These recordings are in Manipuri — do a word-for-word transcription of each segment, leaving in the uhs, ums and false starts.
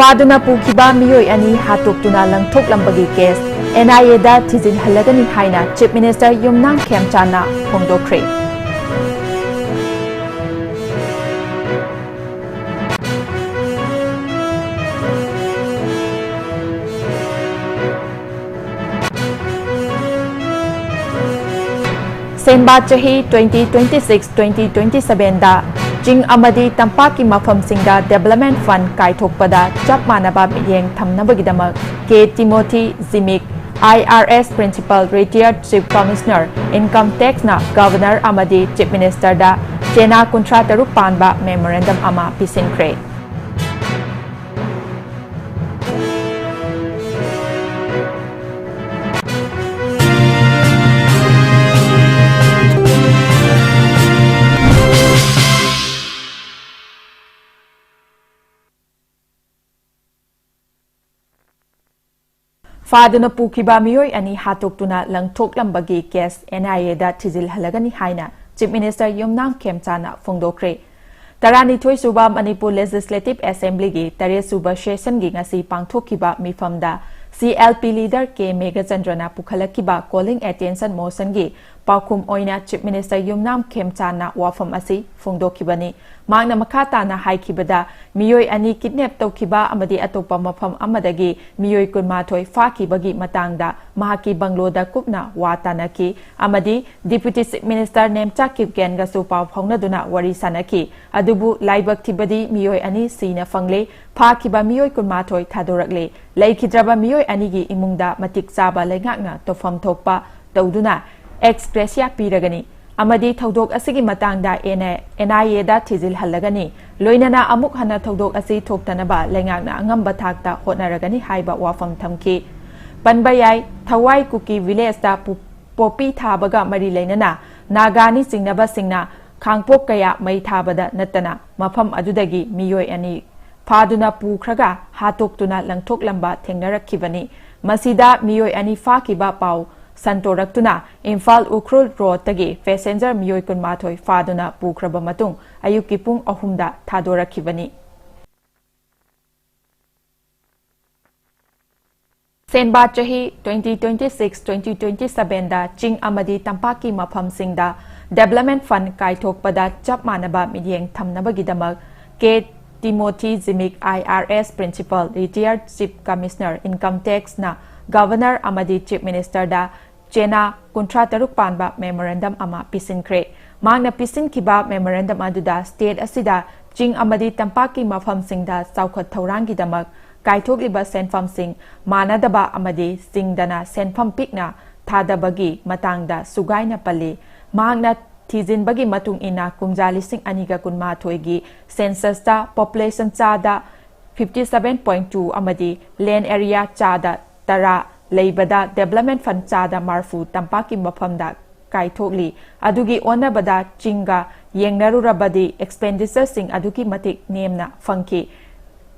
ꯐꯥꯗꯨꯅ ꯄꯨꯈꯤꯕ ꯃꯤꯑꯣꯏ ꯑꯅꯤ ꯍꯥꯠꯇꯣꯛꯇꯨꯅ ꯂꯪꯊꯣꯛꯂꯝꯕꯒꯤ ꯀꯦꯁ ꯑꯦꯟ ꯑꯥꯏ ꯑꯦꯗ ꯊꯤꯖꯤꯟꯍꯜꯂꯒꯅꯤ ꯍꯥꯏꯅ ꯆꯤꯐ ꯃꯤꯅꯤꯁꯇꯔ ꯌꯨꯝꯅꯥꯝ ꯈꯦꯝꯆꯥꯟꯅ ꯐꯣꯡꯗꯣꯛꯈ꯭ꯔꯦ꯫ ꯁꯦꯟꯕꯥ ꯆꯍꯤ twenty twenty-six twenty twenty-seven ꯗ ꯆꯤꯡ ꯑꯃꯗꯤ ꯇꯝꯄꯥꯛꯀꯤ ꯃꯐꯝꯁꯤꯡꯗ development fund ꯀꯥꯏꯊꯣꯛꯄꯗ ꯆꯞ ꯃꯥꯟꯅꯕ ꯃꯤꯠꯌꯦꯡ ꯊꯝꯅꯕꯒꯤꯗꯃꯛ ꯀꯦ ꯇꯤꯃꯣꯊꯤ ꯖꯤꯃꯤꯛ, ꯑꯥꯏ ꯑꯥꯔ ꯑꯦꯁ Principal Retired Chief Commissioner Income Tax ꯅ Governor ꯑꯃꯗꯤ Chief Minister ꯗ ꯆꯦꯅꯥ ꯀꯨꯟꯊ꯭ꯔꯥ ꯇꯔꯨꯛ ꯄꯥꯟꯕ memorandum ꯑꯃ ꯄꯤꯁꯤꯟꯈ꯭ꯔꯦ꯫ ꯐꯥꯗꯨꯅ ꯄꯨꯈꯤꯕ ꯃꯤꯑꯣꯏ ꯑꯅꯤ ꯍꯥꯠꯇꯣꯛꯇꯨꯅ ꯂꯪꯊꯣꯛꯂꯝꯕꯒꯤ ꯀꯦꯁ ꯑꯦꯟ ꯑꯥꯏ ꯑꯦꯗ ꯊꯤꯖꯤꯜꯍꯜꯂꯒꯅꯤ ꯍꯥꯏꯅ ꯆꯤꯐ ꯃꯤꯅꯤꯁꯇꯔ ꯌꯨꯝꯅꯥꯝ ꯈꯦꯝꯆꯥꯟꯅ ꯐꯣꯡꯗꯣꯛꯈ꯭ꯔꯦ꯫ ꯇꯔꯥꯅꯤꯊꯣꯏ ꯁꯨꯕ ꯃꯅꯤꯄꯨꯔ Legislative Assembly ꯒꯤ ꯇꯔꯦꯠ ꯁꯨꯕ session ꯒꯤ ꯉꯁꯤ ꯄꯥꯡꯊꯣꯛꯈꯤꯕ ꯃꯤꯐꯝꯗ ꯁꯤ ꯑꯦꯜ ꯄꯤ leader ꯀꯦ ꯃꯦꯘꯆꯟꯗ꯭ꯔꯅ ꯄꯨꯈꯠꯂꯛꯈꯤꯕ calling attention motion ꯒꯤ ꯄꯥꯎꯈꯨꯝ ꯑꯣꯏꯅ ꯆꯤꯐ ꯃꯤꯅꯤꯁꯇꯔ ꯌꯨꯝꯅꯥꯝ ꯈꯦꯝꯆꯥꯟꯅ ꯋꯥꯐꯝ ꯑꯁꯤ ꯐꯣꯡꯗꯣꯛꯈꯤꯕꯅꯤ꯫ ꯃꯍꯥꯛꯅ ꯃꯈꯥ ꯇꯥꯅ ꯍꯥꯏꯈꯤꯕꯗ, ꯃꯤꯑꯣꯏ ꯑꯅꯤ kidnap ꯇꯧꯈꯤꯕ ꯑꯃꯗꯤ ꯑꯇꯣꯞꯄ ꯃꯐꯝ ꯑꯃꯗꯒꯤ ꯃꯤꯑꯣꯏ ꯀꯨꯟꯃꯥꯊꯣꯏ ꯐꯥꯈꯤꯕꯒꯤ ꯃꯇꯥꯡꯗ ꯃꯍꯥꯛꯀꯤ ꯕꯪꯒꯂꯣꯗ ꯀꯨꯞꯅ ꯋꯥ ꯇꯥꯅꯈꯤ ꯑꯃꯗꯤ Deputy Chief Minister ꯅꯦꯝꯆꯥ ꯀꯤꯞꯒꯦꯟꯒꯁꯨ ꯄꯥꯎ ꯐꯥꯎꯅꯗꯨꯅ ꯋꯥꯔꯤ ꯁꯥꯅꯈꯤ꯫ ꯑꯗꯨꯕꯨ ꯂꯥꯏꯕꯛ ꯊꯤꯕꯗꯤ ꯃꯤꯑꯣꯏ ꯑꯅꯤ ꯁꯤꯅ ꯐꯪꯂꯦ꯫ ꯐꯥꯈꯤꯕ ꯃꯤꯑꯣꯏ ꯀꯨꯟꯃꯥꯊꯣꯏ ꯊꯥꯗꯣꯔꯛꯂꯦ꯫ ꯂꯩꯈꯤꯗ꯭ꯔꯕ ꯃꯤꯑꯣꯏ ꯑꯅꯤꯒꯤ ꯏꯃꯨꯡꯗ ꯃꯇꯤꯛ ꯆꯥꯕ ꯂꯩꯉꯥꯛꯅ ꯇꯧꯐꯝ ꯊꯣꯛꯄ ꯇꯧꯗꯨꯅ ex gratia ꯄꯤꯔꯒꯅꯤ ꯑꯃꯗꯤ ꯊꯧꯗꯣꯛ ꯑꯁꯤꯒꯤ ꯃꯇꯥꯡꯗ ꯑꯦꯟ ꯑꯥꯏ ꯑꯦꯗ ꯊꯤꯖꯤꯜꯍꯜꯂꯒꯅꯤ꯫ ꯂꯣꯏꯅꯅ ꯑꯃꯨꯛ ꯍꯟꯅ ꯊꯧꯗꯣꯛ ꯑꯁꯤ ꯊꯣꯛꯇꯅꯕ ꯂꯩꯉꯥꯛꯅ ꯑꯉꯝꯕ ꯊꯥꯛꯇ ꯍꯣꯠꯅꯔꯒꯅꯤ ꯍꯥꯏꯕ ꯋꯥꯐꯝ ꯊꯝꯈꯤ꯫ ꯄꯟꯕ ꯌꯥꯏ, ꯊꯋꯥꯏ ꯀꯨꯀꯤ village ꯇ ꯄꯨ-, ꯄꯣꯄꯤ ꯊꯥꯕꯒ ꯃꯔꯤ ꯂꯩꯅꯅ ꯅꯥꯒꯥꯅꯤ ꯆꯤꯡꯅꯕꯁꯤꯡꯅ ꯈꯥꯡꯄꯣꯛ ꯀꯌꯥ ꯃꯩ ꯊꯥꯕꯗ ꯅꯠꯇꯅ ꯃꯐꯝ ꯑꯗꯨꯗꯒꯤ ꯃꯤꯑꯣꯏ ꯑꯅꯤ ꯐꯥꯗꯨꯅ ꯄꯨꯈ꯭ꯔꯒ ꯍꯥꯠꯇꯣꯛꯇꯨꯅ ꯂꯪꯊꯣꯛꯂꯝꯕ ꯊꯦꯡꯅꯔꯛꯈꯤꯕꯅꯤ꯫ ꯃꯁꯤꯗ ꯃꯤꯑꯣꯏ ꯑꯅꯤ ꯐꯥꯈꯤꯕ ꯄꯥꯎ ꯁꯟꯗꯣꯔꯛꯇꯨꯅ ꯏꯝꯐꯥꯜ ꯎꯈ꯭ꯔꯨꯜ ꯔꯣꯗꯇꯒꯤ passenger ꯃꯤꯑꯣꯏ ꯀꯨꯟꯃꯥꯊꯣꯏ ꯐꯥꯗꯨꯅ ꯄꯨꯈ꯭ꯔꯕ ꯃꯇꯨꯡ ꯑꯌꯨꯛꯀꯤ ꯄꯨꯡ ꯑꯍꯨꯝꯗ ꯊꯥꯗꯣꯔꯛꯈꯤꯕꯅꯤ꯫ ꯁꯦꯟꯕꯥ ꯆꯍꯤ twenty twenty-six twenty twenty-sevenꯗ ꯆꯤꯡ ꯑꯃꯗꯤ ꯇꯝꯄꯥꯛꯀꯤ ꯃꯐꯝꯁꯤꯡꯗ Development Fund ꯀꯥꯏꯊꯣꯛꯄꯗ ꯆꯞ ꯃꯥꯟꯅꯕ ꯃꯤꯠꯌꯦꯡ ꯊꯝꯅꯕꯒꯤꯗꯃꯛ ꯀꯦ ꯇꯤꯃꯣꯊꯤ ꯖꯤꯃꯤꯛ, IRS Principal, Retired Chief Commissioner, Income Taxꯅ Governor ꯑꯃꯗꯤ Chief Ministerꯗ ꯆꯦꯅꯥ ꯀꯨꯟꯊ꯭ꯔꯥ ꯇꯔꯨꯛ ꯄꯥꯟꯕ memorandum ꯑꯃ ꯄꯤꯁꯤꯟꯈ꯭ꯔꯦ꯫ ꯃꯍꯥꯛꯅ ꯄꯤꯁꯤꯟꯈꯤꯕ memorandum ꯑꯗꯨꯗ state ꯑꯁꯤꯗ ꯆꯤꯡ ꯑꯃꯗꯤ ꯇꯝꯄꯥꯛꯀꯤ ꯃꯐꯝꯁꯤꯡꯗ ꯆꯥꯎꯈꯠ ꯊꯧꯔꯥꯡꯒꯤꯗꯃꯛ ꯀꯥꯏꯊꯣꯛꯂꯤꯕ ꯁꯦꯟꯐꯝꯁꯤꯡ ꯃꯥꯟꯅꯗꯕ ꯑꯃꯗꯤ ꯆꯤꯡꯗꯅ ꯁꯦꯟꯐꯝ ꯄꯤꯛꯅ ꯊꯥꯗꯕꯒꯤ ꯃꯇꯥꯡꯗ ꯁꯨꯒꯥꯏꯅ ꯄꯜꯂꯤ꯫ ꯃꯍꯥꯛꯅ ꯊꯤꯖꯤꯟꯕꯒꯤ ꯃꯇꯨꯡ ꯏꯟꯅ ꯀꯨꯝꯖꯥ ꯂꯤꯁꯤꯡ ꯑꯅꯤꯒ ꯀꯨꯟꯃꯥꯊꯣꯏꯒꯤ censusꯇ population ꯆꯥꯗ fifty seven point two ꯑꯃꯗꯤ land area ꯆꯥꯗ ꯇꯔꯥ ꯂꯩꯕꯗ Development Fund ꯆꯥꯗ ꯃꯔꯐꯨ ꯇꯝꯄꯥꯛꯀꯤ ꯃꯐꯝꯗ ꯀꯥꯏꯊꯣꯛꯂꯤ꯫ ꯑꯗꯨꯒꯤ ꯑꯣꯟꯅꯕꯗ ꯆꯤꯡꯒ ꯌꯦꯡꯅꯔꯨꯔꯕꯗꯤ expenditureꯁꯤꯡ ꯑꯗꯨꯛꯀꯤ ꯃꯇꯤꯛ ꯅꯦꯝꯅ ꯐꯪꯈꯤ꯫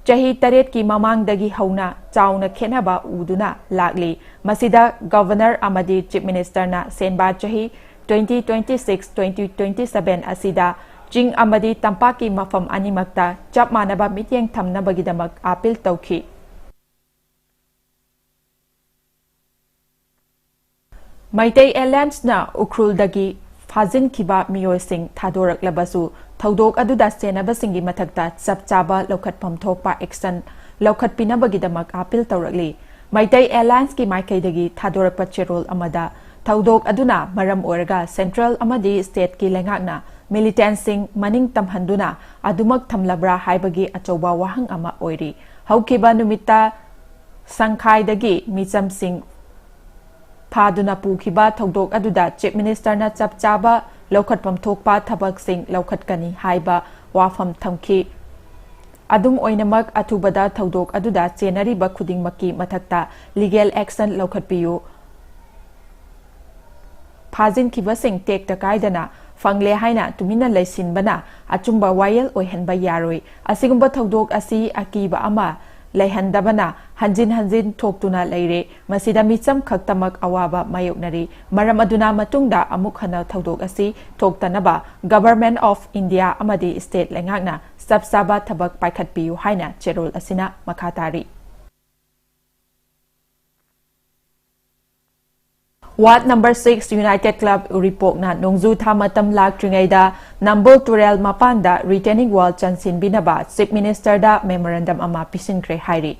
ꯆꯍꯤ ꯇꯔꯦꯠꯀꯤ ꯃꯃꯥꯡꯗꯒꯤ ꯍꯧꯅ ꯆꯥꯎꯅ ꯈꯦꯠꯅꯕ ꯎꯗꯨꯅ ꯂꯥꯛꯂꯤ꯫ ꯃꯁꯤꯗ Governor ꯑꯃꯗꯤ Chief Ministerꯅ ꯁꯦꯟꯕꯥ ꯆꯍꯤ twenty twenty-six twenty twenty-seven ꯑꯁꯤꯗ ꯆꯤꯡ ꯑꯃꯗꯤ ꯇꯝꯄꯥꯛꯀꯤ ꯃꯐꯝ ꯑꯅꯤꯃꯛꯇ ꯆꯞ ꯃꯥꯟꯅꯕ ꯃꯤꯠꯌꯦꯡ ꯊꯝꯅꯕꯒꯤꯗꯃꯛ appeal ꯇꯧꯈꯤ꯫ ꯃꯩꯇꯩ Allianceꯅ ꯎꯈ꯭ꯔꯨꯜꯗꯒꯤ ꯐꯥꯖꯤꯟꯈꯤꯕ ꯃꯤꯑꯣꯏꯁꯤꯡ ꯊꯥꯗꯣꯔꯛꯂꯕꯁꯨ ꯊꯧꯗꯣꯛ ꯑꯗꯨꯗ ꯆꯦꯟꯅꯕꯁꯤꯡꯒꯤ ꯃꯊꯛꯇ ꯆꯞ ꯆꯥꯕ ꯂꯧꯈꯠꯐꯝ ꯊꯣꯛꯄ action ꯂꯧꯈꯠꯄꯤꯅꯕꯒꯤꯗꯃꯛ appeal ꯇꯧꯔꯛꯂꯤ꯫ ꯃꯩꯇꯩ Allianceꯀꯤ ꯃꯥꯏꯀꯩꯗꯒꯤ ꯊꯥꯗꯣꯔꯛꯄ ꯆꯦꯔꯣꯜ ꯑꯃꯗ ꯊꯧꯗꯣꯛ ꯑꯗꯨꯅ ꯃꯔꯝ ꯑꯣꯏꯔꯒ central ꯑꯃꯗꯤ stateꯀꯤ ꯂꯩꯉꯥꯛꯅ militantꯁꯤꯡ ꯃꯅꯤꯡ ꯇꯝꯍꯟꯗꯨꯅ ꯑꯗꯨꯃꯛ ꯊꯝꯂꯕ꯭ꯔꯥ ꯍꯥꯏꯕꯒꯤ ꯑꯆꯧꯕ ꯋꯥꯍꯪ ꯑꯃ ꯑꯣꯏꯔꯤ꯫ ꯍꯧꯈꯤꯕ ꯅꯨꯃꯤꯠꯇ ꯁꯪꯈꯥꯏꯗꯒꯤ ꯃꯤꯆꯝꯁꯤꯡ ꯐꯥꯗꯨꯅ ꯄꯨꯈꯤꯕ ꯊꯧꯗꯣꯛ ꯑꯗꯨꯗ Chief Ministerꯅ ꯆꯞ ꯆꯥꯕ ꯂꯧꯈꯠꯐꯝ ꯊꯣꯛꯄ ꯊꯕꯛꯁꯤꯡ ꯂꯧꯈꯠꯀꯅꯤ ꯍꯥꯏꯕ ꯋꯥꯐꯝ ꯊꯝꯈꯤ꯫ ꯑꯗꯨꯝ ꯑꯣꯏꯅꯃꯛ, ꯑꯊꯨꯕꯗ ꯊꯧꯗꯣꯛ ꯑꯗꯨꯗ ꯆꯦꯟꯅꯔꯤꯕ ꯈꯨꯗꯤꯡꯃꯛꯀꯤ ꯃꯊꯛꯇ legal action ꯂꯧꯈꯠꯄꯤꯌꯨ꯫ ꯐꯥꯖꯤꯟꯈꯤꯕꯁꯤꯡ ꯇꯦꯛꯇ ꯀꯥꯏꯗꯅ ꯐꯪꯂꯦ ꯍꯥꯏꯅ ꯇꯨꯃꯤꯟꯅ ꯂꯩꯁꯤꯟꯕꯅ ꯑꯆꯨꯝꯕ ꯋꯥꯌꯦꯜ ꯑꯣꯏꯍꯟꯕ ꯌꯥꯔꯣꯏ꯫ ꯑꯁꯤꯒꯨꯝꯕ ꯊꯧꯗꯣꯛ ꯑꯁꯤ ꯑꯀꯤꯕ ꯑꯃ ꯂꯩꯍꯟꯗꯕꯅ ꯍꯟꯖꯤꯟ ꯍꯟꯖꯤꯟ ꯊꯣꯛꯇꯨꯅ ꯂꯩꯔꯦ꯫ ꯃꯁꯤꯗ ꯃꯤꯆꯝ ꯈꯛꯇꯃꯛ ꯑꯋꯥꯕ ꯃꯥꯌꯣꯛꯅꯔꯤ꯫ ꯃꯔꯝ ꯑꯗꯨꯅ ꯃꯇꯨꯡꯗ ꯑꯃꯨꯛ ꯍꯟꯅ ꯊꯧꯗꯣꯛ ꯑꯁꯤ ꯊꯣꯛꯇꯅꯕ Government of India ꯑꯃꯗꯤ state ꯂꯩꯉꯥꯛꯅ ꯆꯞ ꯆꯥꯕ ꯊꯕꯛ ꯄꯥꯏꯈꯠꯄꯤꯌꯨ ꯍꯥꯏꯅ ꯆꯦꯔꯣꯜ ꯑꯁꯤꯅ ꯃꯈꯥ ꯇꯥꯔꯤ꯫ Ward number six United Club ꯎꯔꯤꯄꯣꯛꯅ ꯅꯣꯡꯖꯨ ꯊꯥ ꯃꯇꯝ ꯂꯥꯛꯇ꯭ꯔꯤꯉꯩꯗ ꯅꯝꯕꯨꯜ ꯇꯨꯔꯦꯜ ꯃꯄꯥꯟꯗ retaining wall ꯆꯟꯁꯤꯟꯕꯤꯅꯕ Chief Ministerꯗ memorandum ꯑꯃ ꯄꯤꯁꯤꯟꯈ꯭ꯔꯦ ꯍꯥꯏꯔꯤ꯫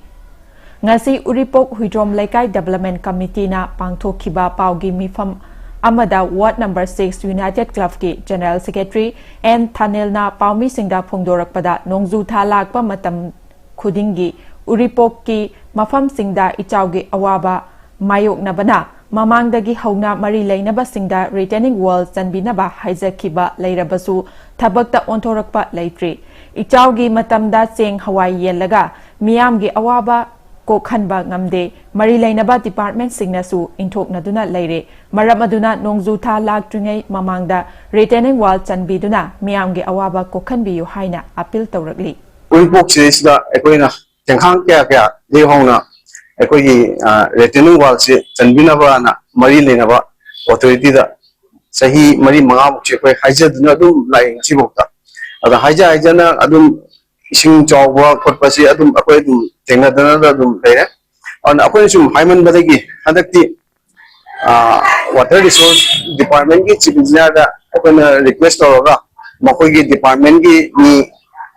ꯉꯁꯤ ꯎꯔꯤꯄꯣꯛ ꯍꯨꯏꯗ꯭ꯔꯣꯝ ꯂꯩꯀꯥꯏ Development Committeeꯅ ꯄꯥꯡꯊꯣꯛꯈꯤꯕ ꯄꯥꯎꯒꯤ ꯃꯤꯐꯝ ꯑꯃꯗ Ward number six United Clubꯀꯤ General Secretary N ꯊꯥꯅꯦꯜꯅ ꯄꯥꯎꯃꯤꯁꯤꯡꯗ ꯐꯣꯡꯗꯣꯔꯛꯄꯗ, ꯅꯣꯡꯖꯨ ꯊꯥ ꯂꯥꯛꯄ ꯃꯇꯝ ꯈꯨꯗꯤꯡꯒꯤ ꯎꯔꯤꯄꯣꯛꯀꯤ ꯃꯐꯝꯁꯤꯡꯗ ꯏꯆꯥꯎꯒꯤ ꯑꯋꯥꯕ ꯃꯥꯌꯣꯛꯅꯕꯅ ꯃꯃꯥꯡꯗꯒꯤ ꯍꯧꯅ ꯃꯔꯤ ꯂꯩꯅꯕꯁꯤꯡꯗ retaining wall ꯆꯟꯕꯤꯅꯕ ꯍꯥꯏꯖꯈꯤꯕ ꯂꯩꯔꯕꯁꯨ ꯊꯕꯛꯇ ꯑꯣꯟꯊꯣꯔꯛꯄ ꯂꯩꯇ꯭ꯔꯤ꯫ ꯏꯆꯥꯎꯒꯤ ꯃꯇꯝꯗ ꯆꯦꯡ ꯍꯋꯥꯏ ꯌꯦꯜꯂꯒ ꯃꯤꯌꯥꯝꯒꯤ ꯑꯋꯥꯕ ꯀꯣꯛꯍꯟꯕ ꯉꯝꯗꯦ꯫ ꯃꯔꯤ ꯂꯩꯅꯕ departmentꯁꯤꯡꯅꯁꯨ ꯏꯟꯊꯣꯛꯅꯗꯨꯅ ꯂꯩꯔꯦ꯫ ꯃꯔꯝ ꯑꯗꯨꯅ ꯅꯣꯡꯖꯨ ꯊꯥ ꯂꯥꯛꯇ꯭ꯔꯤꯉꯩ ꯃꯃꯥꯡꯗ retaining wall ꯆꯟꯕꯤꯗꯨꯅ ꯃꯤꯌꯥꯝꯒꯤ ꯑꯋꯥꯕ ꯀꯣꯛꯍꯟꯕꯤꯌꯨ ꯍꯥꯏꯅ appeal ꯇꯧꯔꯛꯂꯤ꯫ ꯎꯔꯤꯄꯣꯛꯁꯤꯗꯩꯁꯤꯗ ꯑꯩꯈꯣꯏꯅ ꯇꯦꯡꯈꯥꯡ ꯀꯌꯥ ꯀꯌꯥꯗꯒꯤ ꯍꯧꯅ ꯑꯩꯈꯣꯏꯒꯤ retaining wallꯁꯦ ꯆꯟꯕꯤꯅꯕꯅ ꯃꯔꯤ ꯂꯩꯅꯕ authorityꯗ ꯆꯍꯤ ꯃꯔꯤ ꯃꯉꯥꯃꯨꯛꯁꯦ ꯑꯩꯈꯣꯏ ꯍꯥꯏꯖꯗꯨꯅ ꯑꯗꯨꯝ ꯂꯥꯛꯑꯦ ꯉꯁꯤꯐꯥꯎꯗ꯫ ꯑꯗ ꯍꯥꯏꯖ ꯍꯥꯏꯖꯅ ꯑꯗꯨꯝ ꯏꯁꯤꯡ ꯆꯥꯎꯕ ꯈꯣꯠꯄꯁꯤ ꯑꯗꯨꯝ ꯑꯩꯈꯣꯏ ꯑꯗꯨꯝ ꯊꯦꯡꯅꯗꯅ ꯑꯗꯨꯝ ꯂꯩꯔꯦ꯫ ꯑꯗꯨꯅ ꯑꯩꯈꯣꯏꯅ ꯁꯨꯝ ꯍꯥꯏꯃꯟꯕꯗꯒꯤ ꯍꯟꯗꯛꯇꯤ Water Resource Departmentꯀꯤ Chief Engineerꯗ ꯑꯩꯈꯣꯏꯅ request ꯇꯧꯔꯒ ꯃꯈꯣꯏꯒꯤ departmentꯀꯤ ꯃꯤ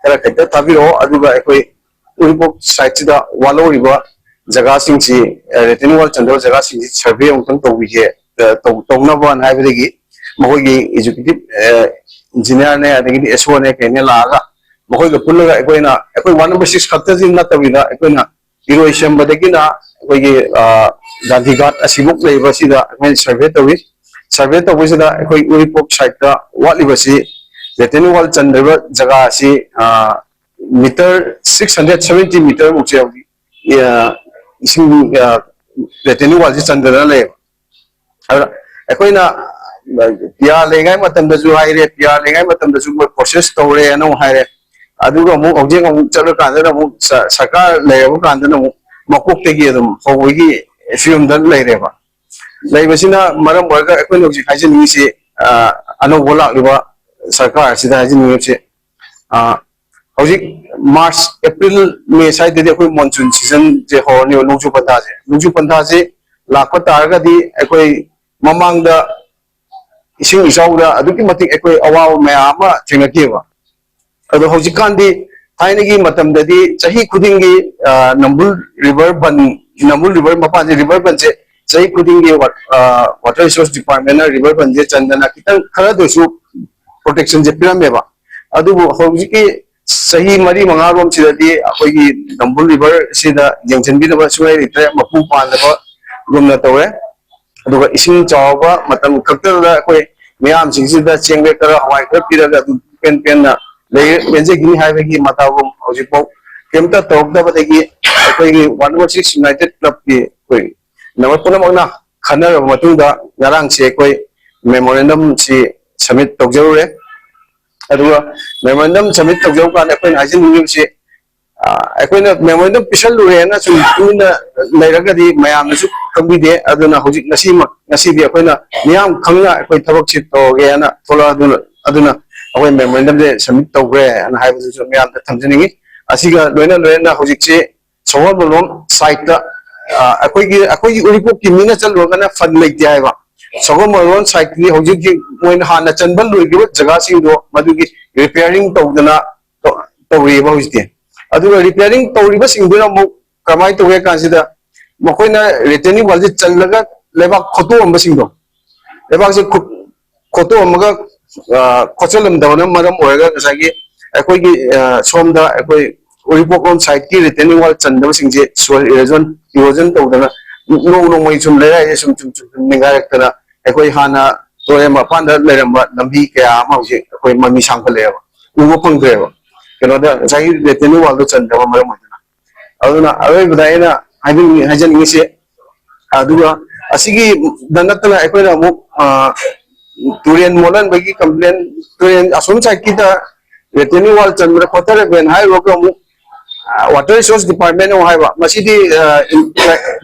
ꯈꯔ ꯈꯛꯇ ꯊꯥꯕꯤꯔꯛꯑꯣ, ꯑꯗꯨꯒ ꯑꯩꯈꯣꯏ ꯎꯔꯤꯄꯣꯛ sideꯁꯤꯗ ꯋꯥꯠꯍꯧꯔꯤꯕ ꯖꯒꯥꯁꯤꯡꯁꯤ, retaining wall ꯆꯟꯗꯕ ꯖꯒꯥꯁꯤꯡꯁꯤ survey ꯑꯃꯨꯛꯇꯪ ꯇꯧꯕꯤꯒꯦ, ꯇꯧꯅꯕꯅ ꯍꯥꯏꯕꯗꯒꯤ ꯃꯈꯣꯏꯒꯤ executive engineerꯅꯦ, ꯑꯗꯒꯤꯗꯤ SOꯅꯦ, ꯀꯩꯅꯦ ꯂꯥꯛꯑꯒ ꯃꯈꯣꯏꯒ ꯄꯨꯜꯂꯒ ꯑꯩꯈꯣꯏꯅ, ꯑꯩꯈꯣꯏ ward number six ꯈꯛꯇꯁꯤ ꯅꯠꯇꯕꯤꯗ ꯑꯩꯈꯣꯏꯅ ꯏꯔꯣꯏꯁꯦꯝꯕꯗꯒꯤꯅ ꯑꯩꯈꯣꯏꯒꯤ ꯒꯥꯟꯙꯤꯘꯥꯠ ꯑꯁꯤꯃꯨꯛ ꯂꯩꯕꯁꯤꯗ ꯑꯩꯈꯣꯏꯅ survey ꯇꯧꯏ꯫ Survey ꯇꯧꯕꯁꯤꯗ ꯑꯩꯈꯣꯏ ꯎꯔꯤꯄꯣꯛ sideꯇ ꯋꯥꯠꯂꯤꯕꯁꯤ retaining wall ꯆꯟꯗ꯭ꯔꯤꯕ ꯖꯒꯥ ꯑꯁꯤ meter six hundred seventy meterꯃꯨꯛꯁꯦ ꯍꯧꯖꯤꯛ ꯏꯁꯤꯡ retaining wallꯁꯤ ꯆꯟꯗꯗꯅ ꯂꯩꯌꯦꯕ꯫ ꯑꯗꯨꯅ ꯑꯩꯈꯣꯏꯅ PR ꯂꯩꯉꯥꯏ ꯃꯇꯝꯗꯁꯨ ꯍꯥꯏꯔꯦ, PR ꯂꯩꯉꯥꯏ ꯃꯇꯝꯗꯁꯨ ꯃꯣꯏ process ꯇꯧꯔꯦꯅ ꯑꯃꯨꯛ ꯍꯥꯏꯔꯦ꯫ ꯑꯗꯨꯒ ꯑꯃꯨꯛ ꯍꯧꯖꯤꯛ ꯑꯃꯨꯛ ꯆꯠꯂꯀꯥꯟꯗꯅ ꯑꯃꯨꯛ ꯁꯔꯀꯥꯔ ꯂꯩꯔꯕ ꯀꯥꯟꯗꯅ ꯑꯃꯨꯛ ꯃꯀꯣꯛꯇꯒꯤ ꯑꯗꯨꯝ ꯍꯧꯕꯒꯤ ꯐꯤꯕꯝꯗ ꯂꯩꯔꯦꯕ꯫ ꯂꯩꯕꯁꯤꯅ ꯃꯔꯝ ꯑꯣꯏꯔꯒ ꯑꯩꯈꯣꯏꯅ ꯍꯧꯖꯤꯛ ꯍꯥꯏꯖꯅꯤꯡꯉꯤꯁꯤ, ꯑꯅꯧꯕ ꯂꯥꯛꯂꯤꯕ ꯁꯔꯀꯥꯔ ꯑꯁꯤꯗ ꯍꯥꯏꯖꯅꯤꯡꯉꯤꯕꯁꯤ, ꯍꯧꯖꯤꯛ March, April, May ꯁ꯭ꯋꯥꯏꯗꯗꯤ ꯑꯩꯈꯣꯏ monsoon seasonꯁꯦ ꯍꯧꯔꯅꯦꯕ, ꯅꯣꯡꯖꯨ ꯄꯟꯊꯥꯁꯦ꯫ ꯅꯣꯡꯖꯨ ꯄꯟꯊꯥꯁꯦ ꯂꯥꯛꯄ ꯇꯥꯔꯒꯗꯤ ꯑꯩꯈꯣꯏ ꯃꯃꯥꯡꯗ ꯏꯁꯤꯡ ꯏꯆꯥꯎꯗ ꯑꯗꯨꯛꯀꯤ ꯃꯇꯤꯛ ꯑꯩꯈꯣꯏ ꯑꯋꯥꯕ ꯃꯌꯥꯝ ꯑꯃ ꯊꯦꯡꯅꯈꯤꯑꯕ꯫ ꯑꯗꯣ ꯍꯧꯖꯤꯛꯀꯥꯟꯗꯤ, ꯊꯥꯏꯅꯒꯤ ꯃꯇꯝꯗꯗꯤ ꯆꯍꯤ ꯈꯨꯗꯤꯡꯒꯤ, ꯑ, ꯅꯝꯕꯨꯜ river ꯕꯟ, ꯅꯝꯕꯨꯜ river ꯃꯄꯥꯟꯁꯦ, river ꯕꯟꯁꯦ ꯆꯍꯤ ꯈꯨꯗꯤꯡꯒꯤ ꯋꯥ-, ꯑ, water resource department ꯅ river ꯕꯟꯁꯦ ꯆꯟꯗꯅ ꯈꯤꯇꯪ ꯈꯔꯗꯁꯨ protection ꯁꯦ ꯄꯤꯔꯝꯃꯦꯕ꯫ ꯑꯗꯨꯕꯨ ꯍꯧꯖꯤꯛꯀꯤ ꯆꯍꯤ ꯃꯔꯤ ꯃꯉꯥꯔꯣꯝꯁꯤꯗꯗꯤ ꯑꯩꯈꯣꯏꯒꯤ ꯅꯝꯕꯨꯜ river ꯁꯤꯗ ꯌꯦꯡꯁꯤꯟꯕꯤꯅꯕ ꯁꯨꯡꯂꯩ ꯂꯩꯇ꯭ꯔꯦ, ꯃꯄꯨ ꯄꯥꯟꯗꯕꯒꯨꯝꯅ ꯇꯧꯔꯦ꯫ ꯑꯗꯨꯒ ꯏꯁꯤꯡ ꯆꯥꯎꯕ ꯃꯇꯝ ꯈꯛꯇꯗ ꯑꯩꯈꯣꯏ ꯃꯤꯌꯥꯝꯁꯤꯡꯁꯤꯗ ꯆꯦꯡ ꯕꯦꯛ ꯈꯔ, ꯍꯋꯥꯏ ꯈꯔ ꯄꯤꯔꯒ ꯑꯗꯨꯝ ꯄꯦꯟ ꯄꯦꯟꯅ ꯂꯩ-, ꯄꯦꯟꯖꯈꯤꯅꯤ ꯍꯥꯏꯕꯒꯤ ꯃꯇꯥꯒꯨꯝ ꯍꯧꯖꯤꯛꯐꯥꯎ ꯀꯩꯝꯇ ꯇꯧꯔꯛꯇꯕꯗꯒꯤ ꯑꯩꯈꯣꯏꯒꯤ One One Six United Club ꯀꯤ ꯑꯩꯈꯣꯏ member ꯄꯨꯝꯅꯃꯛꯅ ꯈꯟꯅꯔꯕ ꯃꯇꯨꯡꯗ ꯉꯔꯥꯡꯁꯦ ꯑꯩꯈꯣꯏ memorandum ꯁꯤ submit ꯇꯧꯖꯔꯨꯔꯦ꯫ ꯑꯗꯨꯒ memorandum submit ꯇꯧꯖꯔꯨ ꯀꯥꯟꯗ ꯑꯩꯈꯣꯏꯅ ꯍꯥꯏꯖꯅꯤꯡꯉꯤꯕꯁꯤ, ꯑ, ꯑꯩꯈꯣꯏꯅ memorandum ꯄꯤꯁꯜꯂꯨꯔꯦꯅ ꯁꯨꯝ ꯇꯨꯃꯤꯟꯅ ꯂꯩꯔꯒꯗꯤ ꯃꯌꯥꯝꯅꯁꯨ ꯈꯪꯕꯤꯗꯦ꯫ ꯑꯗꯨꯅ ꯍꯧꯖꯤꯛ ꯉꯁꯤꯃꯛ, ꯉꯁꯤꯗꯤ ꯑꯩꯈꯣꯏꯅ ꯃꯤꯌꯥꯝ ꯈꯪꯅ ꯑꯩꯈꯣꯏ ꯊꯕꯛꯁꯤ ꯇꯧꯔꯒꯦꯅ ꯊꯣꯛꯂꯛꯑꯗꯨꯅ, ꯑꯗꯨꯅ ꯑꯩꯈꯣꯏ memorandum ꯁꯦ submit ꯇꯧꯈ꯭ꯔꯦꯅ ꯍꯥꯏꯕꯗꯨꯁꯨ ꯃꯌꯥꯝꯗ ꯊꯝꯖꯅꯤꯡꯉꯤ꯫ ꯑꯁꯤꯒ ꯂꯣꯏꯅ ꯂꯣꯏꯅꯅ ꯍꯧꯖꯤꯛꯁꯤ ꯁꯒꯣꯜꯕꯟꯂꯣꯝ side ꯇ, ꯑ, ꯑꯩꯈꯣꯏꯒꯤ, ꯑꯩꯈꯣꯏꯒꯤ ꯎꯔꯤꯄꯣꯛꯀꯤ ꯃꯤꯅ ꯆꯠꯂꯨꯔꯒꯅ fund ꯂꯩꯇꯦ ꯍꯥꯏꯕ꯫ ꯁꯒꯣꯜꯕꯟꯂꯣꯝ side ꯀꯤ ꯍꯧꯖꯤꯛ ꯍꯧꯖꯤꯛ ꯃꯣꯏꯅ ꯍꯥꯟꯅ ꯆꯟꯕ ꯂꯣꯏꯈꯤꯕ ꯖꯒꯥꯁꯤꯡꯗꯣ ꯃꯗꯨꯒꯤ repairing ꯇꯧꯗꯅ ꯇꯧ-, ꯇꯧꯔꯤꯑꯕ ꯍꯧꯖꯤꯛꯇꯤ꯫ ꯑꯗꯨꯒ repairing ꯇꯧꯔꯤꯕꯁꯤꯡꯗꯨꯅ ꯑꯃꯨꯛ ꯀꯃꯥꯏꯅ ꯇꯧꯒꯦ ꯀꯥꯟꯁꯤꯗ, ꯃꯈꯣꯏꯅ retaining wall ꯁꯦ ꯆꯜꯂꯒ ꯂꯩꯕꯥꯛ ꯈꯣꯠꯇꯣꯛꯑꯝꯕꯁꯤꯡꯗꯣ, ꯂꯩꯕꯥꯛꯁꯦ ꯈꯨ-, ꯈꯣꯠꯇꯣꯛꯑꯝꯃꯒ, ꯑ, ꯈꯣꯠꯆꯜꯂꯝꯗꯕꯅ ꯃꯔꯝ ꯑꯣꯏꯔꯒ ꯉꯁꯥꯏꯒꯤ ꯑꯩꯈꯣꯏꯒꯤ, ꯑ, ꯁꯣꯝꯗ ꯑꯩꯈꯣꯏ ꯎꯔꯤꯄꯣꯛꯂꯣꯝ side ꯀꯤ retaining wall ꯆꯟꯗꯕꯁꯤꯡꯁꯦ soil erosion, erosion ꯇꯧꯗꯅ ꯅꯣꯡ ꯅꯣꯡꯃꯒꯤ ꯁꯨꯝ ꯂꯩꯔꯥꯏꯁꯦ ꯁꯨꯝ, ꯁꯨꯝ, ꯁꯨꯝ, ꯁꯨꯝ ꯅꯤꯡꯒꯥꯏꯔꯛꯇꯅ ꯑꯩꯈꯣꯏ ꯍꯥꯟꯅ ꯇꯨꯔꯦꯜ ꯃꯄꯥꯟꯗ ꯂꯩꯔꯝꯕ ꯂꯝꯕꯤ ꯀꯌꯥ ꯑꯃ ꯍꯧꯖꯤꯛ ꯑꯩꯈꯣꯏ ꯃꯃꯤ ꯁꯥꯡꯈꯠꯂꯛꯑꯦꯕ, ꯎꯕ ꯐꯪꯗ꯭ꯔꯦꯕ꯫ ꯀꯩꯅꯣꯗ ꯉꯁꯥꯏꯒꯤ retaining wall ꯗꯣ ꯆꯟꯗꯕ ꯃꯔꯝ ꯑꯣꯏꯗꯅ꯫ ꯑꯗꯨꯅ ꯑꯔꯣꯏꯕꯗ ꯑꯩꯅ ꯍꯥꯏꯅꯤꯡ-, ꯍꯥꯏꯖꯅꯤꯡꯉꯤꯁꯦ, ꯑꯗꯨꯒ ꯑꯁꯤꯒꯤꯗ ꯅꯠꯇꯅ ꯑꯩꯈꯣꯏꯅ ꯑꯃꯨꯛ, ꯑ, ꯇꯨꯔꯦꯟ ꯃꯣꯠꯍꯟꯕꯒꯤ complain, ꯇꯨꯔꯦꯟ ꯑꯁꯣꯝ side ꯀꯤꯗ retaining wall ꯆꯟꯕꯗ ꯈꯣꯠꯊꯔꯛꯄꯅ ꯍꯥꯏꯔꯨꯔꯒ ꯑꯃꯨꯛ, ꯑ, Water Resource Department ꯑꯃꯨꯛ ꯍꯥꯏꯕ, ꯃꯁꯤꯗꯤ, ꯑ, ꯏꯟ-,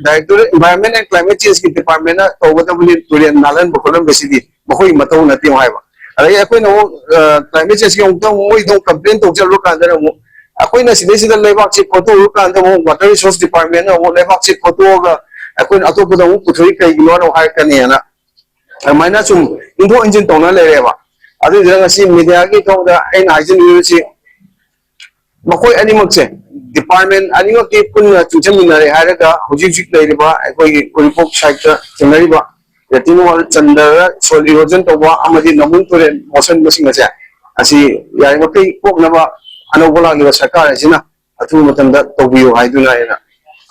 Directorate Environment and Climate Change ꯀꯤ department ꯅ ꯇꯧꯒꯗꯕꯅꯤ, ꯇꯨꯔꯦꯟ ꯅꯥꯜꯍꯟꯕ ꯈꯣꯠꯍꯟꯕꯁꯤꯗꯤ ꯃꯈꯣꯏꯒꯤ ꯃꯊꯧ ꯅꯠꯇꯦ ꯑꯃꯨꯛ ꯍꯥꯏꯕ꯫ ꯑꯗꯒꯤ ꯑꯩꯈꯣꯏꯅ ꯑꯃꯨꯛ, ꯑ, climate change ꯀꯤ ꯑꯃꯨꯛꯇ ꯑꯃꯨꯛ ꯃꯣꯏꯗ ꯑꯃꯨꯛ complain ꯇꯧ ꯆꯠꯂꯨꯔ ꯀꯥꯟꯗꯅ ꯑꯃꯨꯛ ꯑꯩꯈꯣꯏꯅ ꯁꯤꯗꯩꯁꯤꯗ ꯂꯩꯕꯥꯛꯁꯤ ꯈꯣꯠꯇꯣꯛꯎꯔ ꯀꯥꯟꯗ ꯑꯃꯨꯛ Water Resource Department ꯅ ꯑꯃꯨꯛ ꯂꯩꯕꯥꯛꯁꯤ ꯈꯣꯠꯇꯣꯛꯑꯒ ꯑꯩꯈꯣꯏꯅ ꯑꯇꯣꯞꯄꯗ ꯑꯃꯨꯛ ꯄꯨꯊꯣꯛꯏ ꯀꯩꯒꯤꯅꯣꯅ ꯍꯥꯏꯔꯛꯀꯅꯤꯅ ꯑꯗꯨꯃꯥꯏꯅ ꯁꯨꯝ ꯏꯟꯊꯣꯛ ꯏꯟꯁꯤꯟ ꯇꯧꯅ ꯂꯩꯔꯦꯕ꯫ ꯑꯗꯨꯗꯨꯅ ꯉꯁꯤ ꯃꯦꯗꯤꯌꯥꯒꯤ ꯊꯣꯡꯗ ꯑꯩꯅ ꯍꯥꯏꯖꯅꯤꯡꯉꯤꯕꯁꯤ, ꯃꯈꯣꯏ ꯑꯅꯤꯃꯛꯁꯦ, ꯗꯤꯄꯥꯔꯠꯃꯦꯟ ꯑꯅꯤꯃꯛꯀꯤ ꯄꯨꯟꯅ ꯆꯨꯡꯁꯤꯟꯃꯤꯟꯅꯔꯦ ꯍꯥꯏꯔꯒ ꯍꯧꯖꯤꯛ ꯍꯧꯖꯤꯛ ꯂꯩꯔꯤꯕ ꯑꯩꯈꯣꯏꯒꯤ ꯎꯔꯤꯄꯣꯛ ꯁꯥꯏꯠꯇ ꯊꯦꯡꯅꯔꯤꯕ retaining wall ꯆꯟꯗꯔ soil erosion ꯇꯧꯕ ꯑꯃꯗꯤ ꯅꯝꯕꯨꯜ ꯇꯨꯔꯦꯜ ꯃꯣꯠꯁꯤꯟꯕꯁꯤꯡ ꯑꯁꯦ, ꯑꯁꯤ ꯌꯥꯔꯤꯃꯈꯩ ꯀꯣꯛꯅꯕ ꯑꯅꯧꯕ ꯂꯥꯛꯂꯤꯕ ꯁꯔꯀꯥꯔ ꯑꯁꯤꯅ ꯑꯊꯨꯕ ꯃꯇꯝꯗ ꯇꯧꯕꯤꯌꯨ ꯍꯥꯏꯗꯨꯅ ꯑꯩꯅ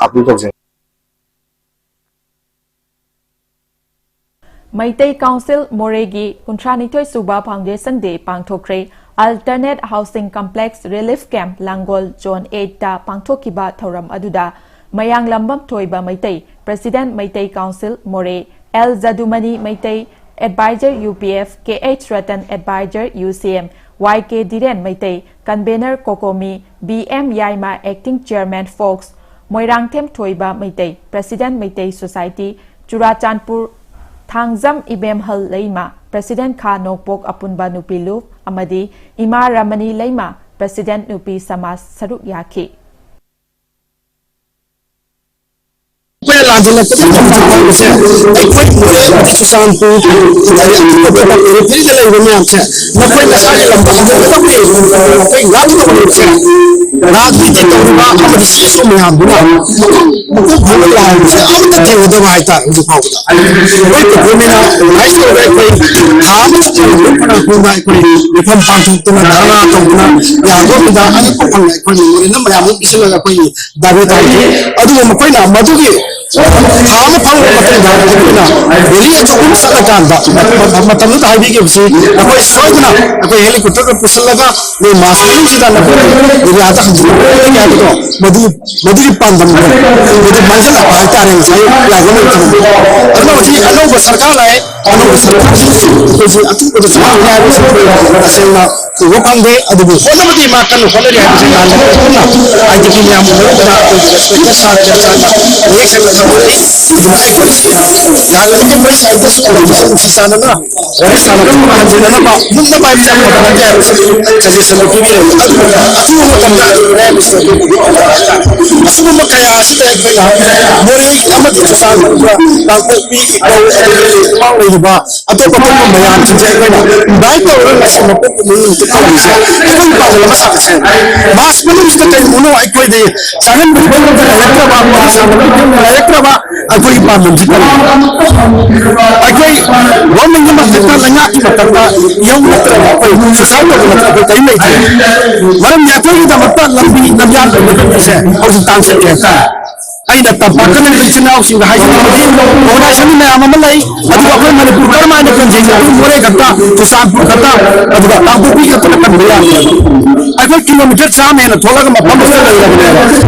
appeal ꯇꯧꯖꯩ꯫ ꯃꯩꯇꯩ ꯀꯥꯎꯟꯁꯤꯜ ꯃꯣꯔꯦꯒꯤ ꯀꯨꯟꯊ꯭ꯔꯥꯅꯤꯊꯣꯏ ꯁꯨꯕ Foundation Day ꯄꯥꯡꯊꯣꯛꯈ꯭ꯔꯦ꯫ Alternate Housing Complex Relief Camp ꯂꯥꯡꯒꯣꯜ Zone eight ꯇ ꯄꯥꯡꯊꯣꯛꯈꯤꯕ ꯊꯧꯔꯝ ꯑꯗꯨꯗ ꯃꯌꯥꯡꯂꯝꯕꯝ ꯊꯣꯏꯕ Meitei, President Meitei council Moreh, L Jadumani Meitei, Advisor U P F, K H Ratan, Advisor U C M, Y K Dhiren Meitei, Convener COCOMI, B M Yaima, Acting Chairman Fox, Moirangthem Thoiba Meitei, President Meitei Society, Churachandpur, Thangjam ꯏꯕꯦꯝꯍꯜ ꯂꯩꯃ, President ꯈꯥ ꯅꯣꯡꯄꯣꯛ ꯑꯄꯨꯟꯕ ꯅꯨꯄꯤ ꯂꯨꯞ ꯑꯃꯗꯤ ꯏꯃꯥ ꯔꯃꯅꯤ ꯂꯩꯃ, President ꯅꯨꯄꯤ ꯁꯃꯥꯖ ꯁꯔꯨꯛ ꯌꯥꯈꯤ꯫ ꯑꯩꯈꯣꯏꯅ ꯂꯥꯟꯖꯦꯜꯂꯛꯄꯗ ꯉꯝꯗꯕ ꯍꯥꯏꯕꯁꯦ ꯑꯩꯈꯣꯏ ꯃꯣꯔꯦ ꯑꯃꯗꯤ ꯆꯨꯔꯆꯥꯟꯄꯨꯔ ꯑꯗꯒꯤ ꯑꯇꯣꯞꯄ ꯑꯇꯣꯞꯄ periphery ꯗ ꯂꯩꯔꯤꯕ ꯃꯌꯥꯝꯁꯦ ꯃꯈꯣꯏ ꯃꯁꯥꯒꯤ ꯂꯝꯗ ꯍꯟꯖꯤꯟꯒꯗꯕꯅꯤ꯫ ꯑꯩꯈꯣꯏ ꯉꯥꯛꯀꯗꯕꯅꯤ꯫ ꯔꯥꯖꯅꯤꯇꯤ ꯇꯧꯔꯤꯕ ꯑꯃꯗꯤ C S O ꯃꯌꯥꯝꯗꯨꯅ ꯃꯀꯣꯛ ꯊꯣꯡꯕ ꯂꯥꯟꯁꯦ ꯑꯃꯠꯇ ꯊꯦꯡꯅꯗꯕ ꯍꯥꯏꯇꯥꯔꯦ꯫ ꯍꯧꯖꯤꯛ ꯐꯥꯎꯕꯗ ꯑꯩꯈꯣꯏ ꯄꯨꯄꯨꯅꯤꯅ ꯔꯤꯚꯥꯏꯁ ꯇꯧꯔꯒ ꯑꯩꯈꯣꯏ ꯊꯥ ꯑꯃ ꯆꯨꯞꯄ ꯂꯨꯞ ꯐꯅ ꯀꯨꯏꯅ ꯑꯩꯈꯣꯏ ꯃꯤꯐꯝ ꯄꯥꯡꯊꯣꯛꯇꯅ ꯙꯔꯅꯥ ꯇꯧꯗꯅ ꯌꯥꯗꯣꯛꯄꯗ ꯑꯅꯤꯄ ꯐꯪꯅ ꯑꯩꯈꯣꯏ ꯃꯦꯃꯣꯔꯦꯟꯗꯝ ꯃꯌꯥꯝ ꯑꯃ ꯄꯤꯁꯤꯜꯂꯒ ꯑꯩꯈꯣꯏꯒꯤ ꯗꯥꯕꯤ ꯇꯧꯈꯤ꯫ ꯑꯗꯨꯕꯨ ꯃꯈꯣꯏꯅ ꯃꯗꯨꯒꯤ ꯊꯥ ꯑꯃ ꯐꯪꯂꯕ ꯃꯇꯨꯡꯗ ꯑꯩꯈꯣꯏꯅ ꯔꯦꯂꯤ ꯑꯆꯧꯕ ꯑꯃ ꯆꯠꯂꯀꯥꯟꯗ ꯃꯇꯝꯗꯨꯗ ꯍꯥꯏꯕꯤꯈꯤꯕꯁꯤ ꯅꯈꯣꯏ ꯁꯣꯏꯗꯅ ꯑꯩꯈꯣꯏ ꯍꯦꯂꯤꯀꯣꯞꯇꯔꯗ ꯄꯨꯁꯤꯜꯂꯒ ꯅꯣꯏ ꯃꯥꯔꯆ ꯃꯅꯨꯡꯁꯤꯗ ꯅꯈꯣꯏ ꯑꯦꯔꯤꯌꯥꯗ ꯍꯟꯖꯤꯜꯂꯛꯀꯅꯤ ꯍꯥꯏꯕꯗꯣ ꯃꯗꯨ ꯃꯗꯨꯒꯤ ꯄꯥꯟꯗꯝꯗꯣ ꯃꯗꯨ ꯃꯥꯡꯁꯤꯜꯂꯛꯄ ꯍꯥꯏꯇꯥꯔꯦ꯫ ꯉꯁꯥꯏ ꯂꯥꯛꯄ ꯃꯇꯝꯗ ꯑꯗꯨꯅ ꯍꯧꯖꯤꯛ ꯑꯅꯧꯕ ꯁꯔꯀꯥꯔ ꯂꯥꯛꯑꯦ꯫ ꯑꯅꯧꯕ ꯁꯔꯀꯥꯔꯁꯤ ꯑꯩꯈꯣꯏꯁꯤ ꯑꯊꯨꯕꯗ ꯆꯨꯝꯍꯟꯒꯅꯤ ꯍꯥꯏꯕꯁꯤ ꯑꯩꯈꯣꯏ ꯇꯁꯦꯡꯅ ꯎꯕ ꯐꯪꯗꯦ꯫ ꯑꯗꯨꯕꯨ ꯍꯣꯠꯅꯕꯗꯤ ꯃꯥ ꯀꯟꯅ ꯍꯣꯠꯅꯔꯤ ꯍꯥꯏꯕꯁꯤ ꯂꯥꯟꯗꯥꯕ ꯄꯨꯟꯅ ꯑꯥꯏ ꯇꯤ ꯕꯤ ꯃꯌꯥꯝꯒ ꯂꯣꯏꯅꯅ ꯑꯩꯈꯣꯏꯒꯤ ꯔꯦꯁꯄꯦꯛꯇ ꯁꯥꯔꯒ ꯆꯥꯟꯅ ꯃꯌꯦꯛ ꯁꯦꯡꯅ ꯊꯝꯖꯔꯤ꯫ ꯂꯥꯟ ꯑꯗꯨꯒꯤ ꯃꯣꯏ ꯁꯥꯏꯠꯇꯁꯨ ꯅꯨꯡꯁꯤ ꯆꯥꯟꯅꯅ ꯋꯥꯔꯤ ꯁꯥꯟꯅꯕ ꯍꯟꯖꯤꯟꯅꯅꯕ ꯃꯨꯟꯅ ꯄꯥꯏꯕ ꯆꯪꯕ ꯅꯠꯇꯦ ꯍꯥꯏꯕꯁꯤ ꯁꯖꯦꯁꯟ ꯑꯗꯨ ꯄꯤꯕꯤꯔꯝꯃꯤ꯫ ꯑꯗꯨꯕꯨ ꯑꯊꯨꯕ ꯃꯇꯝꯗ ꯑꯁꯤꯒꯨꯝꯕ ꯀꯌꯥ ꯑꯁꯤꯗ ꯑꯩꯈꯣꯏꯅ ꯃꯣꯔꯦ ꯑꯃꯗꯤ ꯆꯨꯔꯆꯥꯟꯄꯨꯔ, ꯀꯥꯡꯄꯣꯛꯄꯤ, ꯏꯄꯧ, ꯑꯗꯒꯤ ꯂꯩꯔꯤꯕ ꯑꯇꯣꯞ ꯑꯇꯣꯞꯄ ꯃꯌꯥꯝꯁꯤꯡꯁꯦ ꯑꯩꯈꯣꯏꯅ ꯏꯟꯚꯥꯏꯠ ꯇꯧꯔꯒ ꯉꯁꯤ ꯃꯀꯣꯛ ꯃꯌꯨꯝꯗ ꯇꯧꯔꯤꯁꯦ ꯑꯩꯈꯣꯏꯒꯤ ꯄꯥꯡꯒꯜ ꯑꯃ ꯁꯥꯒꯠꯁꯦ꯫ ꯃꯥꯁ ꯃꯅꯨꯡꯁꯤꯗ ꯀꯔꯤꯒꯨꯝꯕ ꯑꯩꯈꯣꯏꯗꯤ ꯆꯥꯍꯟꯕꯒꯤ ꯐꯤꯕꯝꯗ ꯂꯩꯔꯛꯇ꯭ꯔꯕ, ꯋꯥꯔꯤ ꯁꯥꯟꯅꯕꯒꯤ ꯐꯤꯕꯝꯗ ꯂꯩꯔꯛꯇ꯭ꯔꯕ ꯑꯩꯈꯣꯏꯒꯤ ꯄꯥꯟꯗꯝꯁꯤ ꯀꯔꯤꯅꯣ? ꯑꯩꯈꯣꯏ ꯒꯣꯔꯃꯦꯟꯒꯤ ꯃꯊꯛꯇ, ꯂꯩꯉꯥꯛꯀꯤ ꯃꯊꯛꯇ ꯏꯍꯧ ꯅꯠꯇ꯭ꯔꯒ ꯑꯩꯈꯣꯏ ꯁꯣꯁꯥꯏꯇꯤ ꯇꯧꯕ ꯅꯠꯇ꯭ꯔꯒ ꯑꯩꯈꯣꯏ ꯀꯔꯤꯝ ꯂꯩꯇꯦ꯫ ꯃꯔꯝꯗꯤ ꯑꯩꯈꯣꯏꯒꯤꯗꯃꯛꯇ ꯂꯝꯕꯤ ꯂꯝꯌꯥꯟ ꯇꯧꯕ ꯅꯨꯄꯤꯁꯦ ꯍꯧꯖꯤꯛ ꯇꯥꯡ ꯆꯠꯀꯦ ꯍꯥꯏꯇꯥꯔꯦ꯫ ꯑꯩꯅ ꯇꯝꯄꯥꯛꯇ ꯂꯩꯕ ꯏꯆꯤꯟ ꯏꯅꯥꯎꯁꯤꯡꯗ ꯍꯥꯏꯖꯅꯤꯡꯕꯗꯤ, ꯑꯣꯔꯒꯅꯥꯏꯖꯦꯁꯟ ꯃꯌꯥꯝ ꯑꯃ ꯂꯩ, ꯑꯗꯨꯒ ꯑꯩꯈꯣꯏ ꯃꯅꯤꯄꯨꯔ ꯀꯔꯝꯍꯥꯏꯅ ꯄꯨꯟꯁꯤꯒꯦ? ꯑꯩꯈꯣꯏ ꯃꯣꯔꯦ ꯈꯛꯇ, ꯆꯨꯔꯆꯥꯟꯄꯨꯔ ꯈꯛꯇ, ꯑꯗꯨꯒ ꯀꯥꯡꯄꯣꯛꯄꯤ ꯈꯛꯇꯅ ꯀꯟꯕ ꯌꯥꯗꯦꯕ꯫ ꯑꯩꯈꯣꯏ ꯀꯤꯂꯣꯃꯤꯇꯔ ꯆꯥꯝꯃ ꯍꯦꯟꯅ ꯊꯣꯛꯂꯒ ꯃꯐꯝ ꯑꯁꯤꯗ ꯂꯩꯔꯕꯅꯦꯕ꯫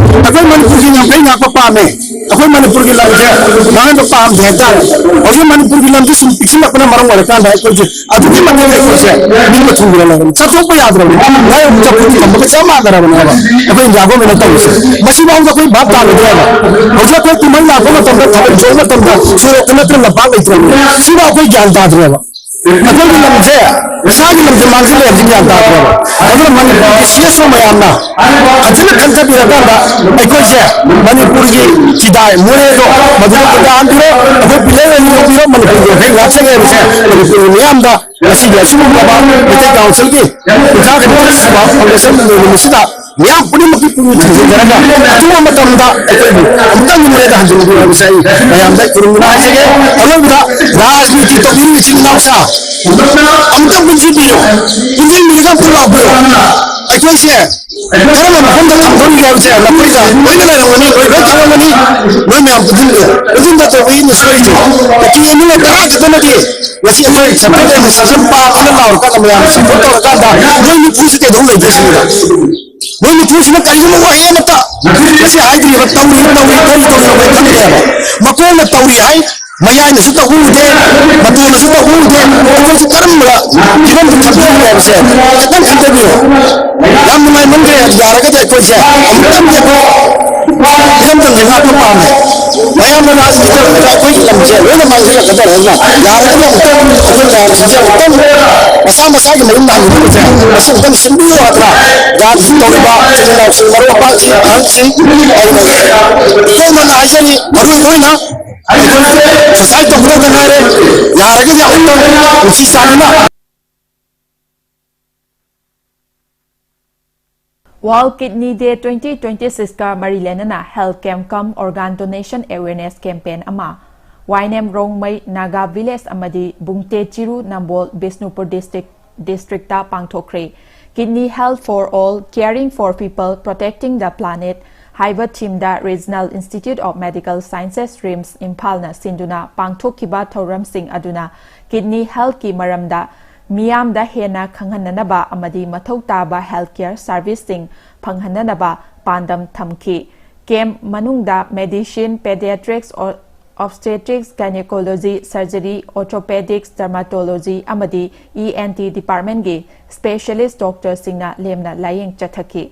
ꯑꯩꯈꯣꯏ ꯃꯅꯤꯄꯨꯔꯒꯤ ꯉꯝꯈꯩ ꯉꯥꯛꯄ ꯄꯥꯝꯃꯦ꯫ ꯑꯩꯈꯣꯏ ꯃꯅꯤꯄꯨꯔꯒꯤ ꯂꯝꯁꯦ ꯃꯥꯡꯍꯟꯕ ꯄꯥꯝꯗꯦ ꯍꯥꯏꯇꯥꯔꯦ꯫ ꯍꯧꯖꯤꯛ ꯃꯅꯤꯄꯨꯔꯒꯤ ꯂꯝꯁꯦ ꯁꯨꯝ ꯄꯤꯛꯁꯤꯜꯂꯛꯄꯅ ꯃꯔꯝ ꯑꯣꯏꯔꯀꯥꯟꯗ ꯑꯩꯈꯣꯏꯁꯦ ꯑꯗꯨꯛꯀꯤ ꯃꯇꯤꯛ ꯑꯩꯈꯣꯏꯁꯦ ꯅꯤꯡꯕ ꯊꯨꯡꯗꯅ ꯂꯩꯔꯕꯅꯤ꯫ ꯆꯠꯊꯣꯛꯄ ꯌꯥꯗ꯭ꯔꯕꯅꯤ꯫ ꯂꯥꯏꯔꯕ ꯆꯐꯨꯗ ꯊꯝꯕꯒ ꯆꯞ ꯃꯥꯟꯅꯔꯕꯅꯦꯕ ꯑꯩꯈꯣꯏ ꯏꯟꯗꯤꯌꯥ ꯒꯣꯔꯃꯦꯟꯅ ꯇꯧꯔꯤꯁꯦ꯫ ꯃꯁꯤꯐꯥꯎꯗ ꯑꯩꯈꯣꯏ ꯚꯥꯞ ꯇꯥꯔꯨꯗ꯭ꯔꯦꯕ꯫ ꯍꯧꯖꯤꯛ ꯑꯩꯈꯣꯏ ꯀꯨꯝꯍꯩ ꯂꯥꯛꯄ ꯃꯇꯝꯗ, ꯊꯥꯕꯜ ꯆꯣꯡꯕ ꯃꯇꯝꯗ ꯁꯣꯔꯣꯛꯇ ꯅꯠꯇ꯭ꯔꯒ ꯂꯝꯄꯥꯛ ꯂꯩꯇ꯭ꯔꯕꯅꯤ꯫ ꯁꯤꯐꯥꯎ ꯑꯩꯈꯣꯏ ꯒ꯭ꯌꯥꯟ ꯇꯥꯗ꯭ꯔꯦꯕ꯫ ꯑꯩꯈꯣꯏꯒꯤ ꯂꯝꯁꯦ, ꯏꯁꯥꯒꯤ ꯂꯝꯁꯦ ꯃꯥꯡꯁꯤꯜꯂꯦ ꯍꯥꯏꯕꯁꯤ ꯒ꯭ꯌꯥꯟ ꯇꯥꯗ꯭ꯔꯦꯕ꯫ ꯑꯗꯨꯅ ꯃꯅꯤꯄꯨꯔꯒꯤ ꯁꯤ ꯑꯦꯁ ꯑꯣ ꯃꯌꯥꯝꯅ ꯐꯖꯅ ꯈꯟꯊꯕꯤꯔꯀꯥꯟꯗ ꯑꯩꯈꯣꯏꯁꯦ ꯃꯅꯤꯄꯨꯔꯒꯤ ꯐꯤꯗꯥꯏ ꯃꯣꯔꯦꯗꯣ ꯃꯗꯨꯗ ꯈꯨꯟꯗꯥꯍꯟꯕꯤꯔꯣ, ꯑꯩꯈꯣꯏ ꯄꯤꯂꯔ ꯑꯅꯤ ꯂꯧꯕꯤꯔꯣ, ꯃꯅꯤꯄꯨꯔꯒꯤ ꯍꯩ ꯉꯥꯛꯆꯒꯦ ꯍꯥꯏꯕꯁꯦ ꯃꯅꯤꯄꯨꯔꯒꯤ ꯃꯤꯌꯥꯝꯗ ꯉꯁꯤꯒꯤ ꯑꯁꯤꯒꯨꯝꯂꯕ ꯃꯩꯇꯩ ꯀꯥꯎꯟꯁꯤꯜꯒꯤ ꯀꯨꯟꯊ꯭ꯔꯥꯒ ꯅꯤꯊꯣꯏꯁꯨꯕ ꯐꯥꯎꯟꯗꯦꯁꯟ ꯅꯨꯃꯤꯠꯁꯤꯗ ꯃꯤꯌꯥꯝ ꯄꯨꯝꯅꯃꯛꯀꯤ ꯄꯨꯛꯅꯤꯡ ꯆꯤꯡꯁꯤꯟꯖꯔꯒ ꯑꯊꯨꯕ ꯃꯇꯝꯗ ꯑꯩꯈꯣꯏꯕꯨ ꯑꯃꯨꯛꯇꯪ ꯃꯣꯔꯦꯗ ꯍꯟꯖꯤꯟꯕꯤꯌꯨ ꯍꯥꯏꯕꯁꯦ ꯑꯩ ꯃꯌꯥꯝꯗ ꯈꯨꯔꯨꯝꯗꯨꯅ ꯍꯥꯏꯖꯒꯦ꯫ ꯑꯔꯣꯏꯕꯗ ꯔꯥꯖꯅꯤꯇꯤ ꯇꯧꯕꯤꯔꯤꯕ ꯏꯆꯤꯟ ꯏꯅꯥꯎꯁꯥ ꯑꯃꯨꯛꯇꯪ ꯄꯨꯟꯁꯤꯟꯕꯤꯌꯨ, ꯄꯨꯟꯁꯤꯟꯕꯤꯔꯒ ꯑꯃꯨꯛꯇꯪ ꯂꯥꯛꯄꯤꯌꯨ꯫ ꯑꯩꯈꯣꯏꯁꯦ ꯀꯔꯝꯕ ꯃꯐꯝꯗ ꯊꯝꯗꯧꯔꯤꯒꯦ ꯍꯥꯏꯕꯁꯦ ꯅꯈꯣꯏꯗ ꯂꯣꯏꯅ ꯂꯩꯔꯝꯒꯅꯤ, ꯂꯣꯏ ꯈꯪꯂꯝꯒꯅꯤ꯫ ꯅꯣꯏ ꯃꯌꯥꯝ ꯄꯨꯟꯁꯤꯟꯕꯤꯌꯨ꯫ ꯄꯨꯟꯁꯤꯟꯕ ꯇꯧꯕꯒꯤ ꯅꯁꯣꯏꯁꯦ ꯀꯤ ꯑꯦꯝ ꯑꯦꯜ ꯑꯦ ꯇꯔꯥ ꯈꯛꯇꯅꯗꯤ ꯉꯁꯤ ꯑꯩꯈꯣꯏ ꯁꯦꯟꯇ꯭ꯔꯦꯜ ꯑꯦꯗꯃꯤꯅꯤꯁꯇ꯭ꯔꯦꯁꯟ ꯄꯥꯝꯃꯦꯅ ꯂꯥꯎꯔꯀꯥꯟꯗ ꯃꯌꯥꯝꯅ ꯁꯄꯣꯔꯠ ꯇꯧꯔꯀꯥꯟꯗ ꯃꯣꯏ ꯅꯤꯐꯨꯁꯤ ꯀꯩꯗꯧ ꯂꯩꯒꯦ ꯁꯤꯅꯤꯗ꯫ ꯃꯣꯏ ꯅꯤꯐꯨꯁꯤꯅ ꯀꯔꯤꯒꯨꯝꯕ ꯋꯥꯍꯩ ꯑꯃꯇ ꯉꯁꯤ ꯍꯥꯏꯗ꯭ꯔꯤꯕ ꯇꯧꯔꯤ, ꯇꯧꯔꯤ, ꯀꯔꯤ ꯇꯧꯔꯤꯅꯣ ꯑꯩꯈꯣꯏ ꯈꯪꯗꯦꯕ꯫ ꯃꯈꯣꯏꯅ ꯇꯧꯔꯤ ꯍꯥꯏ, ꯃꯌꯥꯏꯅꯁꯨ ꯇꯧꯍꯧꯗꯦ, ꯃꯇꯣꯟꯅꯁꯨ ꯇꯧꯍꯧꯗꯦ꯫ ꯑꯩꯈꯣꯏꯁꯦ ꯀꯔꯝꯕ ꯐꯤꯕꯝꯗ ꯊꯝꯕꯤꯔꯤꯒꯦ ꯍꯥꯏꯕꯁꯦ ꯈꯤꯇꯪ ꯈꯟꯊꯕꯤꯌꯨ꯫ ꯌꯥꯝ ꯅꯨꯡꯉꯥꯏꯃꯟꯈ꯭ꯔꯦ꯫ ꯌꯥꯔꯒꯗꯤ ꯑꯩꯈꯣꯏꯁꯦ ꯑꯃꯨꯛꯇꯪꯗꯤ ꯑꯩꯈꯣꯏ ꯏꯔꯝꯗꯝꯁꯦ ꯉꯥꯛꯄ ꯄꯥꯝꯃꯦ꯫ ꯃꯌꯥꯝꯅ ꯂꯥꯛꯏꯁꯤꯗ ꯑꯩꯈꯣꯏꯒꯤ ꯂꯝꯁꯦ ꯂꯣꯏꯅ ꯃꯥꯡꯁꯤꯜꯂꯛꯀꯗꯧꯔꯦ꯫ ꯑꯗꯨꯅ ꯌꯥꯔꯒꯗꯤ ꯑꯃꯨꯛꯇꯪ ꯑꯩꯈꯣꯏ ꯃꯌꯥꯝꯁꯤꯡꯁꯦ ꯑꯃꯨꯛꯇꯪ ꯃꯁꯥ ꯃꯁꯥꯒꯤ ꯃꯌꯨꯝꯗ ꯍꯟꯅꯤꯡꯕꯁꯦ ꯃꯁꯤ ꯑꯃꯨꯛꯇꯪ ꯁꯤꯟꯕꯤꯌꯨ ꯍꯥꯏꯗꯅ ꯌꯥꯝ ꯇꯧꯔꯤꯕ ꯏꯆꯤꯜ ꯏꯅꯥꯎꯁꯤꯡ, ꯃꯔꯨꯞ ꯃꯄꯥꯡꯁꯤꯡ, ꯑꯍꯜꯁꯤꯡ, ꯑꯩꯈꯣꯏꯅ ꯍꯥꯏꯖꯔꯤ, ꯃꯔꯨ ꯑꯣꯏꯅ ꯑꯩꯈꯣꯏ ꯁꯨꯁꯥꯏꯠ ꯇꯧꯒꯗꯕ ꯉꯥꯏꯔꯦ꯫ ꯌꯥꯔꯒꯗꯤ ꯑꯃꯨꯛꯇꯪ ꯅꯨꯡꯁꯤ ꯆꯥꯟꯅꯅ World Kidney Day twenty twenty-six ꯀ ꯃꯔꯤ ꯂꯩꯅꯅ Health Camp cum Organ Donation Awareness Campaign ꯑꯃ ꯋꯥꯏꯅꯦꯝ ꯔꯣꯡꯃꯩ ꯅꯥꯒꯥ ꯚꯤꯂꯦꯖ ꯑꯃꯗꯤ ꯕꯨꯡꯇꯦ ꯆꯤꯔꯨ ꯅꯝꯕꯣꯜ ꯕꯤꯁꯅꯨꯄꯨꯔ ꯗꯤꯁꯇ꯭ꯔꯤꯛ ꯗꯤꯁꯇ꯭ꯔꯤꯛꯇ ꯄꯥꯡꯊꯣꯛꯈ꯭ꯔꯦ꯫ Kidney Health for All, Caring for People, Protecting the Planet ꯍꯥꯏꯕ ꯊꯤꯝꯗ Regional Institute of Medical Sciences, RIMS, ꯏꯝꯐꯥꯜꯅ ꯁꯤꯟꯗꯨꯅ ꯄꯥꯡꯊꯣꯛꯈꯤꯕ ꯊꯧꯔꯝꯁꯤꯡ ꯑꯗꯨꯅ ꯀꯤꯗꯅꯤ ꯍꯦꯜꯊꯀꯤ ꯃꯔꯝꯗ ꯃꯤꯌꯥꯝꯗ ꯍꯦꯟꯅ ꯈꯪꯍꯟꯅꯅꯕ ꯑꯃꯗꯤ ꯃꯊꯧ ꯇꯥꯕ ꯍꯦꯜꯊ ꯀꯦꯌꯔ ꯁꯔꯚꯤꯁꯁꯤꯡ ꯐꯪꯍꯟꯅꯅꯕ ꯄꯥꯟꯗꯝ ꯊꯝꯈꯤ꯫ ꯀꯦꯝꯞ ꯃꯅꯨꯡꯗ ꯃꯦꯗꯤꯁꯤꯟ, ꯄꯦꯗꯤꯌꯥꯇ꯭ꯔꯤꯛꯁ, ꯑꯣ-, ꯑꯣꯕꯁ꯭ꯇꯦꯇ꯭ꯔꯤꯛꯁ, ꯒꯥꯏꯅꯦꯀꯣꯂꯣꯖꯤ, ꯁꯔꯖꯔꯤ, ꯑꯣꯔꯊꯣꯄꯦꯗꯤꯛꯁ, ꯗꯔꯃꯥꯇꯣꯂꯣꯖꯤ ꯑꯃꯗꯤ ꯏ ꯑꯦꯟ ꯇꯤ ꯗꯤꯄꯥꯔꯠꯃꯦꯟꯒꯤ ꯁ꯭ꯄꯦꯁꯤꯌꯦꯂꯤꯁ꯭ꯠ ꯗꯣꯛꯇꯔꯁꯤꯡꯅ ꯂꯦꯝꯅ ꯂꯥꯌꯦꯡ ꯆꯠꯊꯈꯤ꯫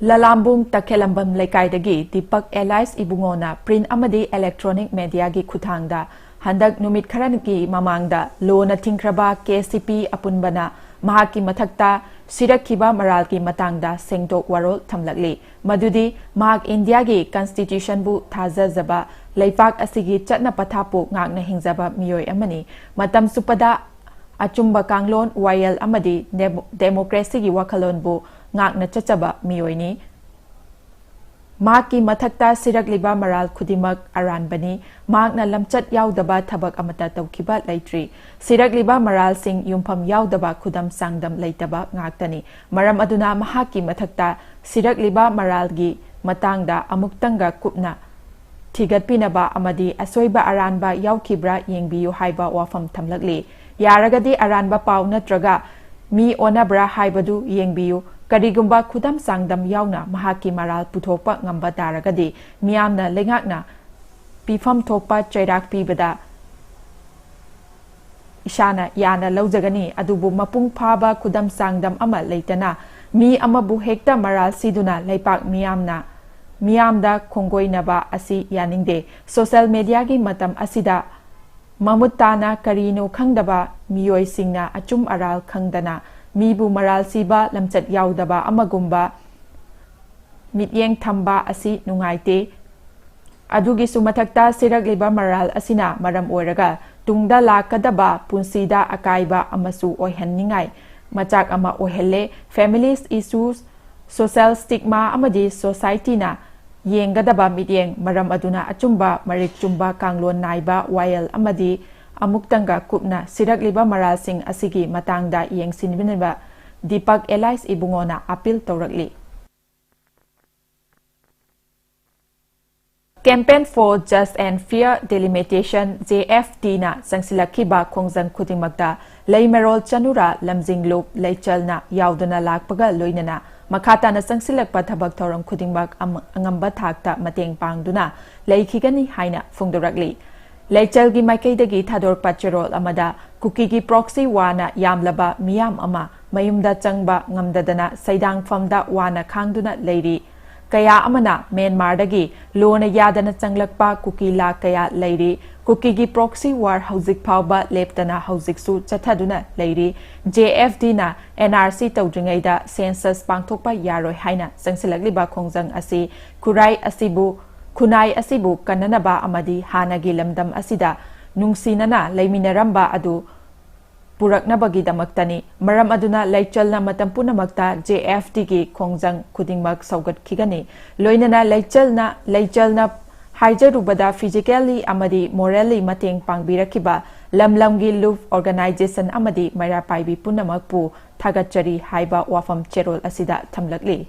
ꯂꯂꯥꯝꯕꯨꯡ ꯇꯈꯦꯂꯝꯕꯝ ꯂꯩꯀꯥꯏꯗꯒꯤ ꯗꯤꯄꯛ ꯑꯦꯂꯥꯏꯁ ꯏꯕꯨꯡꯉꯣꯅ ꯄ꯭ꯔꯤꯟꯠ ꯑꯃꯗꯤ ꯏꯂꯦꯛꯇ꯭ꯔꯣꯅꯤꯛ ꯃꯦꯗꯤꯌꯥꯒꯤ ꯈꯨꯠꯊꯥꯡꯗ ꯍꯟꯗꯛ ꯅꯨꯃꯤꯠ ꯈꯔꯒꯤ ꯃꯃꯥꯡꯗ ꯂꯣꯅ ꯊꯤꯡꯈ꯭ꯔꯕ ꯀꯦ ꯁꯤ ꯄꯤ ꯑꯄꯨꯟꯕꯅ ꯃꯍꯥꯛꯀꯤ ꯃꯊꯛꯇ ꯁꯤꯔꯛꯈꯤꯕ ꯃꯔꯥꯜꯒꯤ ꯃꯇꯥꯡꯗ ꯁꯦꯡꯗꯣꯛ ꯋꯥꯔꯣꯜ ꯊꯝꯂꯛꯂꯤ꯫ ꯃꯗꯨꯗꯤ ꯃꯍꯥꯛ ꯏꯟꯗꯤꯌꯥꯒꯤ ꯀꯟꯁꯇꯤꯇ꯭ꯌꯨꯁꯟꯕꯨ ꯊꯥꯖꯖꯕ, ꯂꯩꯄꯥꯛ ꯑꯁꯤꯒꯤ ꯆꯠꯅ ꯄꯊꯥꯞꯄꯨ ꯉꯥꯛꯅ ꯍꯤꯡꯖꯕ ꯃꯤꯑꯣꯏ ꯑꯃꯅꯤ꯫ ꯃꯇꯝ ꯆꯨꯞꯄꯗ ꯑꯆꯨꯝꯕ ꯀꯥꯡꯂꯣꯟ, ꯋꯥꯌꯦꯜ ꯑꯃꯗꯤ ꯗꯦꯃꯣ-, ꯗꯦꯃꯣꯀ꯭ꯔꯦꯁꯤꯒꯤ ꯋꯥꯈꯜꯂꯣꯟꯕꯨ ꯉꯥꯛꯅ ꯆꯠꯆꯕ ꯃꯤꯑꯣꯏꯅꯤ꯫ ꯃꯍꯥꯛꯀꯤ ꯃꯊꯛꯇ ꯁꯤꯔꯛꯂꯤꯕ ꯃꯔꯥꯜ ꯈꯨꯗꯤꯡꯃꯛ ꯑꯔꯥꯟꯕꯅꯤ꯫ ꯃꯍꯥꯛꯅ ꯂꯝꯆꯠ ꯌꯥꯎꯗꯕ ꯊꯕꯛ ꯑꯃꯠꯇ ꯇꯧꯈꯤꯕ ꯂꯩꯇ꯭ꯔꯤ꯫ ꯁꯤꯔꯛꯂꯤꯕ ꯃꯔꯥꯜꯁꯤꯡ ꯌꯨꯝꯐꯝ ꯌꯥꯎꯗꯕ, ꯈꯨꯗꯝ ꯆꯥꯡꯗꯝ ꯂꯩꯇꯕ ꯉꯥꯛꯇꯅꯤ꯫ ꯃꯔꯝ ꯑꯗꯨꯅ ꯃꯍꯥꯛꯀꯤ ꯃꯊꯛꯇ ꯁꯤꯔꯛꯂꯤꯕ ꯃꯔꯥꯜꯒꯤ ꯃꯇꯥꯡꯗ ꯑꯃꯨꯛꯇꯪꯒ ꯀꯨꯞꯅ ꯊꯤꯒꯠꯄꯤꯅꯕ ꯑꯃꯗꯤ ꯑꯁꯣꯏꯕ ꯑꯔꯥꯟꯕ ꯌꯥꯎꯈꯤꯕ꯭ꯔꯥ ꯌꯦꯡꯕꯤꯌꯨ ꯍꯥꯏꯕ ꯋꯥꯐꯝ ꯊꯝꯂꯛꯂꯤ꯫ ꯌꯥꯔꯒꯗꯤ ꯑꯔꯥꯟꯕ ꯄꯥꯎ ꯅꯠꯇ꯭ꯔꯒ ꯃꯤ ꯑꯣꯟꯅꯕ꯭ꯔꯥ ꯍꯥꯏꯕꯗꯨ ꯌꯦꯡꯕꯤꯌꯨ꯫ ꯀꯔꯤꯒꯨꯝꯕ ꯈꯨꯗꯝ ꯆꯥꯡꯗꯝ ꯌꯥꯎꯅ ꯃꯍꯥꯛꯀꯤ ꯃꯔꯥꯜ ꯄꯨꯊꯣꯛꯄ ꯉꯝꯕ ꯇꯥꯔꯒꯗꯤ, ꯃꯤꯌꯥꯝꯅ ꯂꯩꯉꯥꯛꯅ ꯄꯤꯐꯝ ꯊꯣꯛꯄ ꯆꯩꯔꯥꯛ ꯄꯤꯕꯗ ꯏꯁꯥꯅ ꯌꯥꯅ ꯂꯧꯖꯒꯅꯤ꯫ ꯑꯗꯨꯕꯨ ꯃꯄꯨꯡ ꯐꯥꯕ ꯈꯨꯗꯝ ꯆꯥꯡꯗꯝ ꯑꯃ ꯂꯩꯇꯅ ꯃꯤ ꯑꯃꯕꯨ ꯍꯦꯛꯇ ꯃꯔꯥꯜ ꯁꯤꯗꯨꯅ ꯂꯩꯄꯥꯛ ꯃꯤꯌꯥꯝꯅ, ꯃꯤꯌꯥꯝꯗ ꯈꯣꯡꯒꯣꯏꯅꯕ ꯑꯁꯤ ꯌꯥꯅꯤꯡꯗꯦ꯫ ꯁꯣꯁꯦꯜ ꯃꯦꯗꯤꯌꯥꯒꯤ ꯃꯇꯝ ꯑꯁꯤꯗ ꯃꯃꯨꯠ ꯇꯥꯅ ꯀꯔꯤꯅꯣ ꯈꯪꯗꯕ ꯃꯤꯑꯣꯏꯁꯤꯡꯅ ꯑꯆꯨꯝ ꯑꯔꯥꯜ ꯈꯪꯗꯅ ꯃꯤꯕꯨ ꯃꯔꯥꯜ ꯁꯤꯕ, ꯂꯝꯆꯠ ꯌꯥꯎꯗꯕ ꯑꯃꯒꯨꯝꯕ ꯃꯤꯠꯌꯦꯡ ꯊꯝꯕ ꯑꯁꯤ ꯅꯨꯡꯉꯥꯏꯇꯦ꯫ ꯑꯗꯨꯒꯤꯁꯨ ꯃꯊꯛꯇ, ꯁꯤꯔꯛꯂꯤꯕ ꯃꯔꯥꯜ ꯑꯁꯤꯅ ꯃꯔꯝ ꯑꯣꯏꯔꯒ ꯇꯨꯡꯗ ꯂꯥꯛꯀꯗꯕ ꯄꯨꯟꯁꯤꯗ ꯑꯀꯥꯏꯕ ꯑꯃꯁꯨ ꯑꯣꯏꯍꯟꯅꯤꯡꯉꯥꯏ ꯃꯆꯥꯛ ꯑꯃ ꯑꯣꯏꯍꯜꯂꯦ꯫ Families issues, social stigma ꯑꯃꯗꯤ society ꯅ ꯌꯦꯡꯒꯗꯕ ꯃꯤꯠꯌꯦꯡ, ꯃꯔꯝ ꯑꯗꯨꯅ ꯑꯆꯨꯝꯕ, ꯃꯔꯤꯛ ꯆꯨꯝꯕ, ꯀꯥꯡꯂꯣꯟ ꯅꯥꯏꯕ ꯋꯥꯌꯦꯜ ꯑꯃꯗꯤ ꯑꯃꯨꯛꯇꯪꯒ ꯀꯨꯞꯅ ꯁꯤꯔꯛꯂꯤꯕ ꯃꯔꯥꯜꯁꯤꯡ ꯑꯁꯤꯒꯤ ꯃꯇꯥꯡꯗ ꯌꯦꯡꯁꯤꯟꯕꯤꯅꯕ ꯗꯤꯄꯛ ꯑꯦꯂꯥꯏꯁ ꯏꯕꯨꯡꯉꯣꯅ ꯑꯥꯄꯤꯜ ꯇꯧꯔꯛꯂꯤ꯫ Campaign for Just and Fair Delimitation, J F D ꯅ ꯆꯪꯁꯤꯜꯂꯛꯈꯤꯕ ꯈꯣꯡꯖꯪ ꯈꯨꯗꯤꯡꯃꯛꯇ ꯂꯩꯃꯔꯣꯜ ꯆꯅꯨꯔꯥ ꯂꯝꯖꯤꯡꯂꯨꯞ ꯂꯩꯆꯜꯅ ꯌꯥꯎꯗꯨꯅ ꯂꯥꯛꯄꯒ ꯂꯣꯏꯅꯅ ꯃꯈꯥ ꯇꯥꯅ ꯆꯪꯁꯤꯜꯂꯛꯄ ꯊꯕꯛ ꯊꯧꯔꯝ ꯈꯨꯗꯤꯡꯃꯛ ꯑꯃ-, ꯑꯉꯝꯕ ꯊꯥꯛꯇ ꯃꯇꯦꯡ ꯄꯥꯡꯗꯨꯅ ꯂꯩꯈꯤꯒꯅꯤ ꯍꯥꯏꯅ ꯐꯣꯡꯗꯣꯔꯛꯂꯤ꯫ ꯂꯩꯆꯜꯒꯤ ꯃꯥꯏꯀꯩꯗꯒꯤ ꯊꯥꯗꯣꯔꯛꯄ ꯆꯦꯔꯣꯜ ꯑꯃꯗ ꯀꯨꯀꯤꯒꯤ proxy war ꯅ ꯌꯥꯝꯂꯕ ꯃꯤꯌꯥꯝ ꯑꯃ ꯃꯌꯨꯝꯗ ꯆꯪꯕ ꯉꯝꯗꯗꯅ ꯁꯩꯗꯥꯡꯐꯝꯗ ꯋꯥꯅ ꯈꯥꯡꯗꯨꯅ ꯂꯩꯔꯤ꯫ ꯀꯌꯥ ꯑꯃꯅ ꯃ꯭ꯌꯥꯟꯃꯥꯔꯗꯒꯤ ꯂꯣꯅ ꯌꯥꯗꯅ ꯆꯪꯂꯛꯄ ꯀꯨꯀꯤ ꯂꯥꯈ ꯀꯌꯥ ꯂꯩꯔꯤ꯫ ꯀꯨꯀꯤꯒꯤ proxy war ꯍꯧꯖꯤꯛ ꯐꯥꯎꯕ ꯂꯦꯞꯇꯅ ꯍꯧꯖꯤꯛꯁꯨ ꯆꯠꯊꯗꯨꯅ ꯂꯩꯔꯤ꯫ J F D ꯅ N R C ꯇꯧꯗ꯭ꯔꯤꯉꯩꯗ census ꯄꯥꯡꯊꯣꯛꯄ ꯌꯥꯔꯣꯏ ꯍꯥꯏꯅ ꯆꯪꯁꯤꯜꯂꯛꯂꯤꯕ ꯈꯣꯡꯖꯪ ꯑꯁꯤ ꯈꯨꯔꯥꯏ ꯑꯁꯤꯕꯨ, ꯈꯨꯟꯅꯥꯏ ꯑꯁꯤꯕꯨ ꯀꯟꯅꯅꯕ ꯑꯃꯗꯤ ꯍꯥꯟꯅꯒꯤ ꯂꯝꯗꯝ ꯑꯁꯤꯗ ꯅꯨꯡꯁꯤꯅꯅ ꯂꯩꯃꯤꯟꯅꯔꯝꯕ ꯑꯗꯨ ꯄꯨꯔꯛꯅꯕꯒꯤꯗꯃꯛꯇꯅꯤ꯫ ꯃꯔꯝ ꯑꯗꯨꯅ ꯂꯩꯆꯜꯅ ꯃꯇꯝ ꯄꯨꯝꯅꯃꯛꯇ J F D ꯒꯤ ꯈꯣꯡꯖꯪ ꯈꯨꯗꯤꯡꯃꯛ ꯁꯧꯒꯠꯈꯤꯒꯅꯤ꯫ ꯂꯣꯏꯅꯅ ꯂꯩꯆꯜꯅ, ꯂꯩꯆꯜꯅ ꯍꯥꯏꯖꯔꯨꯕꯗ physically ꯑꯃꯗꯤ morally ꯃꯇꯦꯡ ꯄꯥꯡꯕꯤꯔꯛꯈꯤꯕ ꯂꯝ ꯂꯝꯒꯤ ꯂꯨꯞ organization ꯑꯃꯗꯤ ꯃꯩꯔꯥ ꯄꯥꯏꯕꯤ ꯄꯨꯝꯅꯃꯛꯄꯨ ꯊꯥꯒꯠꯆꯔꯤ ꯍꯥꯏꯕ ꯋꯥꯐꯝ ꯆꯦꯔꯣꯜ ꯑꯁꯤꯗ ꯊꯝꯂꯛꯂꯤ꯫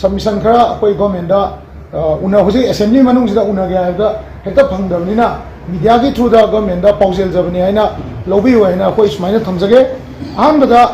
ꯁꯕꯃꯤꯁꯟ ꯈꯔ ꯑꯩꯈꯣꯏ ꯒꯣꯔꯃꯦꯟꯗ ꯎꯅ ꯍꯧꯖꯤꯛ ꯑꯦꯁꯦꯝꯕ꯭ꯂꯤ ꯃꯅꯨꯡꯁꯤꯗ ꯎꯅꯒꯦ ꯍꯥꯏꯕꯗ ꯍꯦꯛꯇ ꯐꯪꯗꯕꯅꯤꯅ, ꯃꯤꯗꯤꯌꯥꯒꯤ ꯊ꯭ꯔꯨꯗ ꯒꯣꯔꯃꯦꯟꯗ ꯄꯥꯎꯖꯦꯜꯖꯕꯅꯤ ꯍꯥꯏꯅ ꯂꯧꯕꯤꯌꯨ ꯍꯥꯏꯅ ꯑꯩꯈꯣꯏ ꯁꯨꯃꯥꯏꯅ ꯊꯝꯖꯒꯦ꯫ ꯑꯍꯥꯟꯕꯗ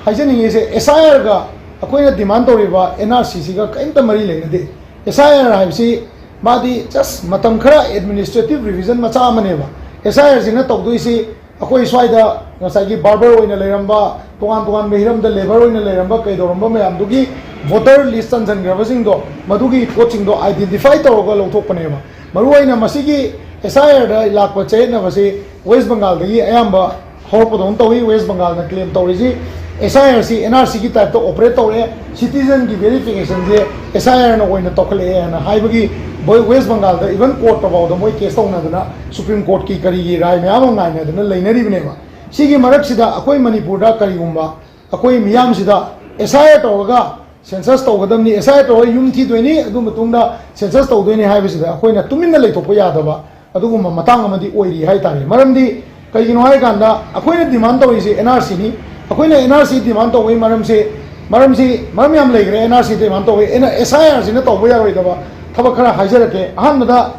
ꯍꯥꯏꯖꯅꯤꯡꯉꯤꯁꯦ, ꯑꯦꯁ ꯑꯥꯏ ꯑꯥꯔꯒ ꯑꯩꯈꯣꯏꯅ ꯗꯤꯃꯥꯟ ꯇꯧꯔꯤꯕ ꯑꯦꯟ ꯑꯥꯔ ꯁꯤꯁꯤꯒ ꯀꯔꯤꯝꯇ ꯃꯔꯤ ꯂꯩꯅꯗꯦ꯫ ꯑꯦꯁ ꯑꯥꯏ ꯑꯥꯔ ꯍꯥꯏꯕꯁꯤ ꯃꯥꯗꯤ ꯖꯁ ꯃꯇꯝ ꯈꯔ ꯑꯦꯗꯃꯤꯅꯤꯁꯇ꯭ꯔꯦꯇꯤꯚ ꯔꯤꯚꯤꯖꯟ ꯃꯆꯥ ꯑꯃꯅꯦꯕ꯫ ꯑꯦꯁ ꯑꯥꯏ ꯑꯥꯔꯁꯤꯅ ꯇꯧꯗꯣꯏꯁꯤ ꯑꯩꯈꯣꯏ ꯁ꯭ꯋꯥꯏꯗ ꯉꯁꯥꯏꯒꯤ ꯕꯥꯔꯕꯔ ꯑꯣꯏꯅ ꯂꯩꯔꯝꯕ, ꯇꯣꯉꯥꯟ ꯇꯣꯉꯥꯟꯕ ꯍꯤꯔꯝꯗ ꯂꯦꯕꯔ ꯑꯣꯏꯅ ꯂꯩꯔꯝꯕ, ꯀꯩꯗꯧꯔꯝꯕ ꯃꯌꯥꯝꯗꯨꯒꯤ ꯚꯣꯇꯔ ꯂꯤꯁ ꯆꯟꯁꯤꯟꯈ꯭ꯔꯕꯁꯤꯡꯗꯣ, ꯃꯗꯨꯒꯤ ꯄꯣꯠꯁꯤꯡꯗꯣ ꯑꯥꯏꯗꯦꯟꯇꯤꯐꯥꯏ ꯇꯧꯔꯒ ꯂꯧꯊꯣꯛꯄꯅꯦꯕ꯫ ꯃꯔꯨꯑꯣꯏꯅ ꯃꯁꯤꯒꯤ ꯑꯦꯁ ꯑꯥꯏ ꯑꯥꯔꯗ ꯂꯥꯛꯄ ꯆꯌꯦꯠꯅꯕꯁꯤ ꯋꯦꯁ ꯕꯪꯒꯥꯜꯗꯒꯤ ꯑꯌꯥꯝꯕ ꯍꯧꯔꯛꯄꯗꯧꯅ ꯇꯧꯏ꯫ ꯋꯦꯁ ꯕꯪꯒꯥꯜꯅ ꯀ꯭ꯂꯦꯝ ꯇꯧꯔꯤꯁꯤ ꯑꯦꯁ ꯑꯥꯏ ꯑꯥꯔꯁꯤ ꯑꯦꯟ ꯑꯥꯔ ꯁꯤꯒꯤ ꯇꯥꯏꯞꯇ ꯑꯣꯄꯔꯦꯠ ꯇꯧꯔꯦ, ꯁꯤꯇꯤꯖꯟꯒꯤ ꯚꯦꯔꯤꯐꯤꯀꯦꯁꯟꯁꯦ ꯑꯦꯁ ꯑꯥꯏ ꯑꯥꯔꯅ ꯑꯣꯏꯅ ꯇꯧꯈꯠꯂꯛꯑꯦ ꯍꯥꯏꯅ ꯍꯥꯏꯕꯒꯤ ꯋꯦꯁ ꯕꯪꯒꯥꯜꯗ ꯏꯚꯟ ꯀꯣꯔꯠꯇ ꯐꯥꯎꯗ ꯃꯣꯏ ꯀꯦꯁ ꯇꯧꯅꯗꯅ ꯁꯨꯄ꯭ꯔꯤꯝ ꯀꯣꯔꯠꯀꯤ ꯀꯔꯤꯒꯤ ꯔꯥꯏ ꯃꯌꯥꯝ ꯑꯃ ꯉꯥꯏꯅꯗꯅ ꯂꯩꯅꯔꯤꯕꯅꯦꯕ꯫ ꯁꯤꯒꯤ ꯃꯔꯛꯁꯤꯗ ꯑꯩꯈꯣꯏ ꯃꯅꯤꯄꯨꯔꯗ ꯀꯔꯤꯒꯨꯝꯕ ꯑꯩꯈꯣꯏ ꯃꯤꯌꯥꯝꯁꯤꯗ ꯑꯦꯁ ꯑꯥꯏ ꯑꯥꯔ ꯇꯧꯔꯒ ꯁꯦꯟꯁꯁ ꯇꯧꯒꯗꯕꯅꯤ, ꯑꯦꯁ ꯑꯥꯏ ꯑꯥꯔ ꯇꯧꯔꯒ ꯌꯨꯝ ꯊꯤꯗꯣꯏꯅꯤ, ꯑꯗꯨ ꯃꯇꯨꯡꯗ ꯁꯦꯟꯁꯁ ꯇꯧꯗꯣꯏꯅꯤ ꯍꯥꯏꯕꯁꯤꯗ ꯑꯩꯈꯣꯏꯅ ꯇꯨꯃꯤꯟꯅ ꯂꯩꯊꯣꯛꯄ ꯌꯥꯗꯕ ꯑꯗꯨꯒꯨꯝꯕ ꯃꯇꯥꯡ ꯑꯃꯗꯤ ꯑꯣꯏꯔꯤ ꯍꯥꯏ ꯇꯥꯔꯦ꯫ ꯃꯔꯝꯗꯤ ꯀꯩꯒꯤꯅꯣ ꯍꯥꯏ ꯀꯥꯟꯗ ꯑꯩꯈꯣꯏꯅ ꯗꯤꯃꯥꯟ ꯇꯧꯔꯤꯁꯦ ꯑꯦꯟ ꯑꯥꯔ ꯁꯤꯅꯤ꯫ ꯑꯩꯈꯣꯏꯅ ꯑꯦꯟ ꯑꯥꯔ ꯁꯤ ꯗꯤꯃꯥꯟ ꯇꯧꯕꯒꯤ ꯃꯔꯝꯁꯦ, ꯃꯔꯝꯁꯤ, ꯃꯔꯝ ꯌꯥꯝ ꯂꯩꯈ꯭ꯔꯦ꯫ ꯑꯦꯟ ꯑꯥꯔ ꯁꯤ ꯗꯤꯃꯥꯟ ꯇꯧꯕꯒꯤ ꯑꯦꯁ ꯑꯥꯏ ꯑꯥꯔꯁꯤꯅ ꯇꯧꯕ ꯌꯥꯔꯣꯏꯗꯕ ꯊꯕꯛ ꯈꯔ ꯍꯥꯏꯖꯔꯛꯀꯦ꯫ ꯑꯍꯥꯟꯕꯗ,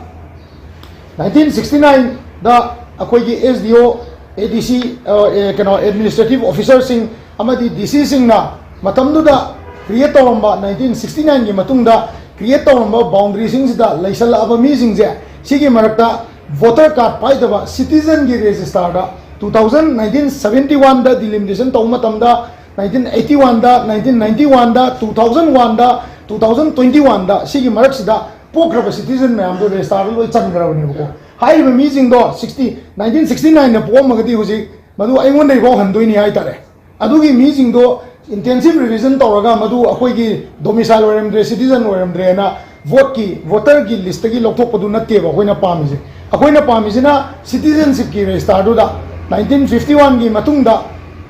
ꯅꯥꯏꯟꯇꯤꯟ ꯁꯤꯛꯁꯇꯤ ꯅꯥꯏꯟꯗ ꯑꯩꯈꯣꯏꯒꯤ ꯑꯦꯁ ꯗꯤ ꯑꯣ, ꯑꯦ ꯗꯤ ꯁꯤ, ꯑ, ꯑꯦ, ꯀꯩꯅꯣ, ꯑꯦꯗꯃꯤꯅꯤꯁꯇ꯭ꯔꯦꯇꯤꯚ ꯑꯣꯐꯤꯁꯔꯁꯤꯡ ꯑꯃꯗꯤ ꯗꯤ ꯁꯤꯁꯤꯡꯅ ꯃꯇꯝꯗꯨꯗ ꯀ꯭ꯔꯤꯌꯦꯠ ꯇꯧꯔꯝꯕ, ꯅꯥꯏꯟꯇꯤꯟ ꯁꯤꯛꯁꯇꯤ ꯅꯥꯏꯟꯒꯤ ꯃꯇꯨꯡꯗ ꯀ꯭ꯔꯤꯌꯦꯠ ꯇꯧꯔꯝꯕ ꯕꯥꯎꯟꯗꯔꯤꯁꯤꯡꯁꯤꯗ ꯂꯩꯁꯜꯂꯛꯑꯕ ꯃꯤꯁꯤꯡꯁꯦ, ꯁꯤꯒꯤ ꯃꯔꯛꯇ ꯚꯣꯇꯔ ꯀꯥꯔꯗ ꯄꯥꯏꯗꯕ ꯁꯤꯇꯤꯖꯟꯒꯤ ꯔꯦꯖꯤꯁꯇꯥꯔꯗ, ꯇꯨ ꯊꯥꯎꯖꯟ, ꯅꯥꯏꯟꯇꯤꯟ ꯁꯕꯦꯟꯇꯤ ꯋꯥꯟꯗ ꯗꯤꯂꯤꯃꯤꯇꯦꯁꯟ ꯇꯧꯕ ꯃꯇꯝꯗ, ꯅꯥꯏꯟꯇꯤꯟ ꯑꯩꯠꯇꯤ ꯋꯥꯟꯗ, ꯅꯥꯏꯟꯇꯤꯟ ꯅꯥꯏꯟꯇꯤ ꯋꯥꯟꯗ, ꯇꯨ ꯊꯥꯎꯖꯟ ꯋꯥꯟꯗ, ꯇꯨ ꯊꯥꯎꯖꯟ ꯇ꯭ꯋꯦꯟꯇꯤ ꯋꯥꯟꯗ, ꯁꯤꯒꯤ ꯃꯔꯛꯁꯤꯗ ꯄꯣꯛꯈ꯭ꯔꯕ ꯁꯤꯇꯤꯖꯟ ꯃꯌꯥꯝꯗꯣ ꯔꯦꯖꯤꯁꯇꯥꯔꯗ ꯂꯣꯏ ꯆꯟꯈ꯭ꯔꯕꯅꯦꯕꯀꯣ꯫ ꯍꯥꯏꯔꯤꯕ ꯃꯤꯁꯤꯡꯗꯣ ꯁꯤꯛꯁꯇꯤ, ꯅꯥꯏꯟꯇꯤꯟ ꯁꯤꯛꯁꯇꯤ ꯅꯥꯏꯟꯗ ꯄꯣꯛꯑꯝꯃꯒꯗꯤ ꯍꯧꯖꯤꯛ ꯃꯗꯨ ꯑꯩꯉꯣꯟꯗꯒꯤꯐꯥꯎ ꯍꯟꯗꯣꯏꯅꯤ ꯍꯥꯏ ꯇꯥꯔꯦ꯫ ꯑꯗꯨꯒꯤ ꯃꯤꯁꯤꯡꯗꯣ ꯏꯟꯇꯦꯟꯁꯤꯚ ꯔꯤꯚꯤꯖꯟ ꯇꯧꯔꯒ ꯃꯗꯨ ꯑꯩꯈꯣꯏꯒꯤ ꯗꯣꯃꯤꯁꯥꯏꯜ ꯑꯣꯏꯔꯝꯗ꯭ꯔꯦ, ꯁꯤꯇꯤꯖꯟ ꯑꯣꯏꯔꯝꯗ꯭ꯔꯦꯅ ꯚꯣꯠꯀꯤ, ꯚꯣꯇꯔꯒꯤ ꯂꯤꯁꯇꯒꯤ ꯂꯧꯊꯣꯛꯄꯗꯨ ꯅꯠꯇꯦꯕ ꯑꯩꯈꯣꯏꯅ ꯄꯥꯝꯃꯤꯁꯦ꯫ ꯑꯩꯈꯣꯏꯅ ꯄꯥꯝꯃꯤꯁꯤꯅ ꯁꯤꯇꯤꯖꯟꯁꯤꯞꯀꯤ ꯔꯦꯖꯤꯁꯇꯥꯔꯗꯨꯗ ꯅꯥꯏꯟꯇꯤꯟ ꯐꯤꯐꯇꯤ ꯋꯥꯟꯒꯤ ꯃꯇꯨꯡꯗ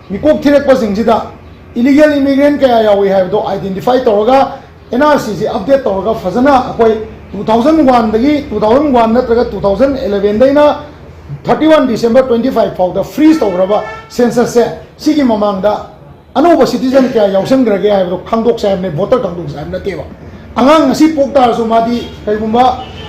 ꯃꯤꯀꯣꯛ ꯊꯤꯔꯛꯄꯁꯤꯡꯁꯤꯗ ꯏꯂꯤꯒꯦꯜ ꯏꯃꯤꯒ꯭ꯔꯦꯟ ꯀꯌꯥ ꯌꯥꯎꯏ ꯍꯥꯏꯕꯗꯣ ꯑꯥꯏꯗꯦꯟꯇꯤꯐꯥꯏ ꯇꯧꯔꯒ, ꯑꯦꯟ ꯑꯥꯔ ꯁꯤꯁꯤ ꯑꯞꯗꯦꯠ ꯇꯧꯔꯒ ꯐꯖꯅ ꯑꯩꯈꯣꯏ ꯇꯨ ꯊꯥꯎꯖꯟ ꯋꯥꯟꯗꯒꯤ, ꯇꯨ ꯊꯥꯎꯖꯟ ꯋꯥꯟ ꯅꯠꯇ꯭ꯔꯒ ꯇꯨ ꯊꯥꯎꯖꯟ ꯑꯦꯂꯚꯦꯟꯗꯩꯅ thirty one December twenty five ꯐꯥꯎꯗ ꯐ꯭ꯔꯤꯖ ꯇꯧꯈ꯭ꯔꯕ ꯁꯦꯟꯁꯁꯁꯦ ꯁꯤꯒꯤ ꯃꯃꯥꯡꯗ ꯑꯅꯧꯕ citizen ꯀꯌꯥ ꯌꯥꯎꯁꯟꯈ꯭ꯔꯒꯦ ꯍꯥꯏꯕꯗꯣ ꯈꯪꯗꯣꯛꯁꯦ ꯍꯥꯏꯕꯅꯦ, voter ꯈꯪꯗꯣꯛꯁꯦ ꯍꯥꯏꯕ ꯅꯠꯇꯦꯕ꯫ ꯑꯉꯥꯡ ꯉꯁꯤ ꯄꯣꯛ ꯇꯥꯔꯁꯨ ꯃꯥꯗꯤ ꯀꯩꯒꯨꯝꯕ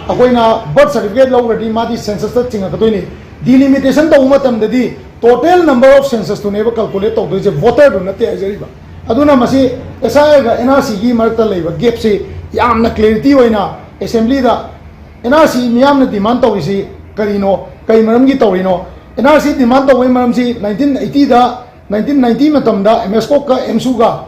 ꯑꯩꯈꯣꯏꯅ birth certificate ꯂꯧꯈ꯭ꯔꯗꯤ ꯃꯥꯗꯤ censusꯇ ꯆꯤꯡꯉꯛꯀꯗꯣꯏꯅꯤ꯫ Delimitation ꯇꯧꯕ ꯃꯇꯝꯗꯗꯤ total number of censusꯇꯨꯅꯦꯕ calculate ꯇꯧꯗꯣꯏꯁꯦ, voterꯗꯨ ꯅꯠꯇꯦ ꯍꯥꯏꯖꯔꯤꯕ꯫ ꯑꯗꯨꯅ ꯃꯁꯤ SIRꯒ NRCꯒꯤ ꯃꯔꯛꯇ ꯂꯩꯕ gapꯁꯤ ꯌꯥꯝꯅ clarity ꯑꯣꯏꯅ assemblyꯗ NRC ꯃꯤꯌꯥꯝꯅ demand ꯇꯧꯔꯤꯁꯤ ꯀꯔꯤꯅꯣ, ꯀꯔꯤ ꯃꯔꯝꯒꯤ ꯇꯧꯔꯤꯅꯣ? NRC demand ꯇꯧꯕꯒꯤ ꯃꯔꯝꯁꯤ nineteen eightyꯗ, nineteen ninety ꯃꯇꯝꯗ MSCOꯒ, EMSUꯒ,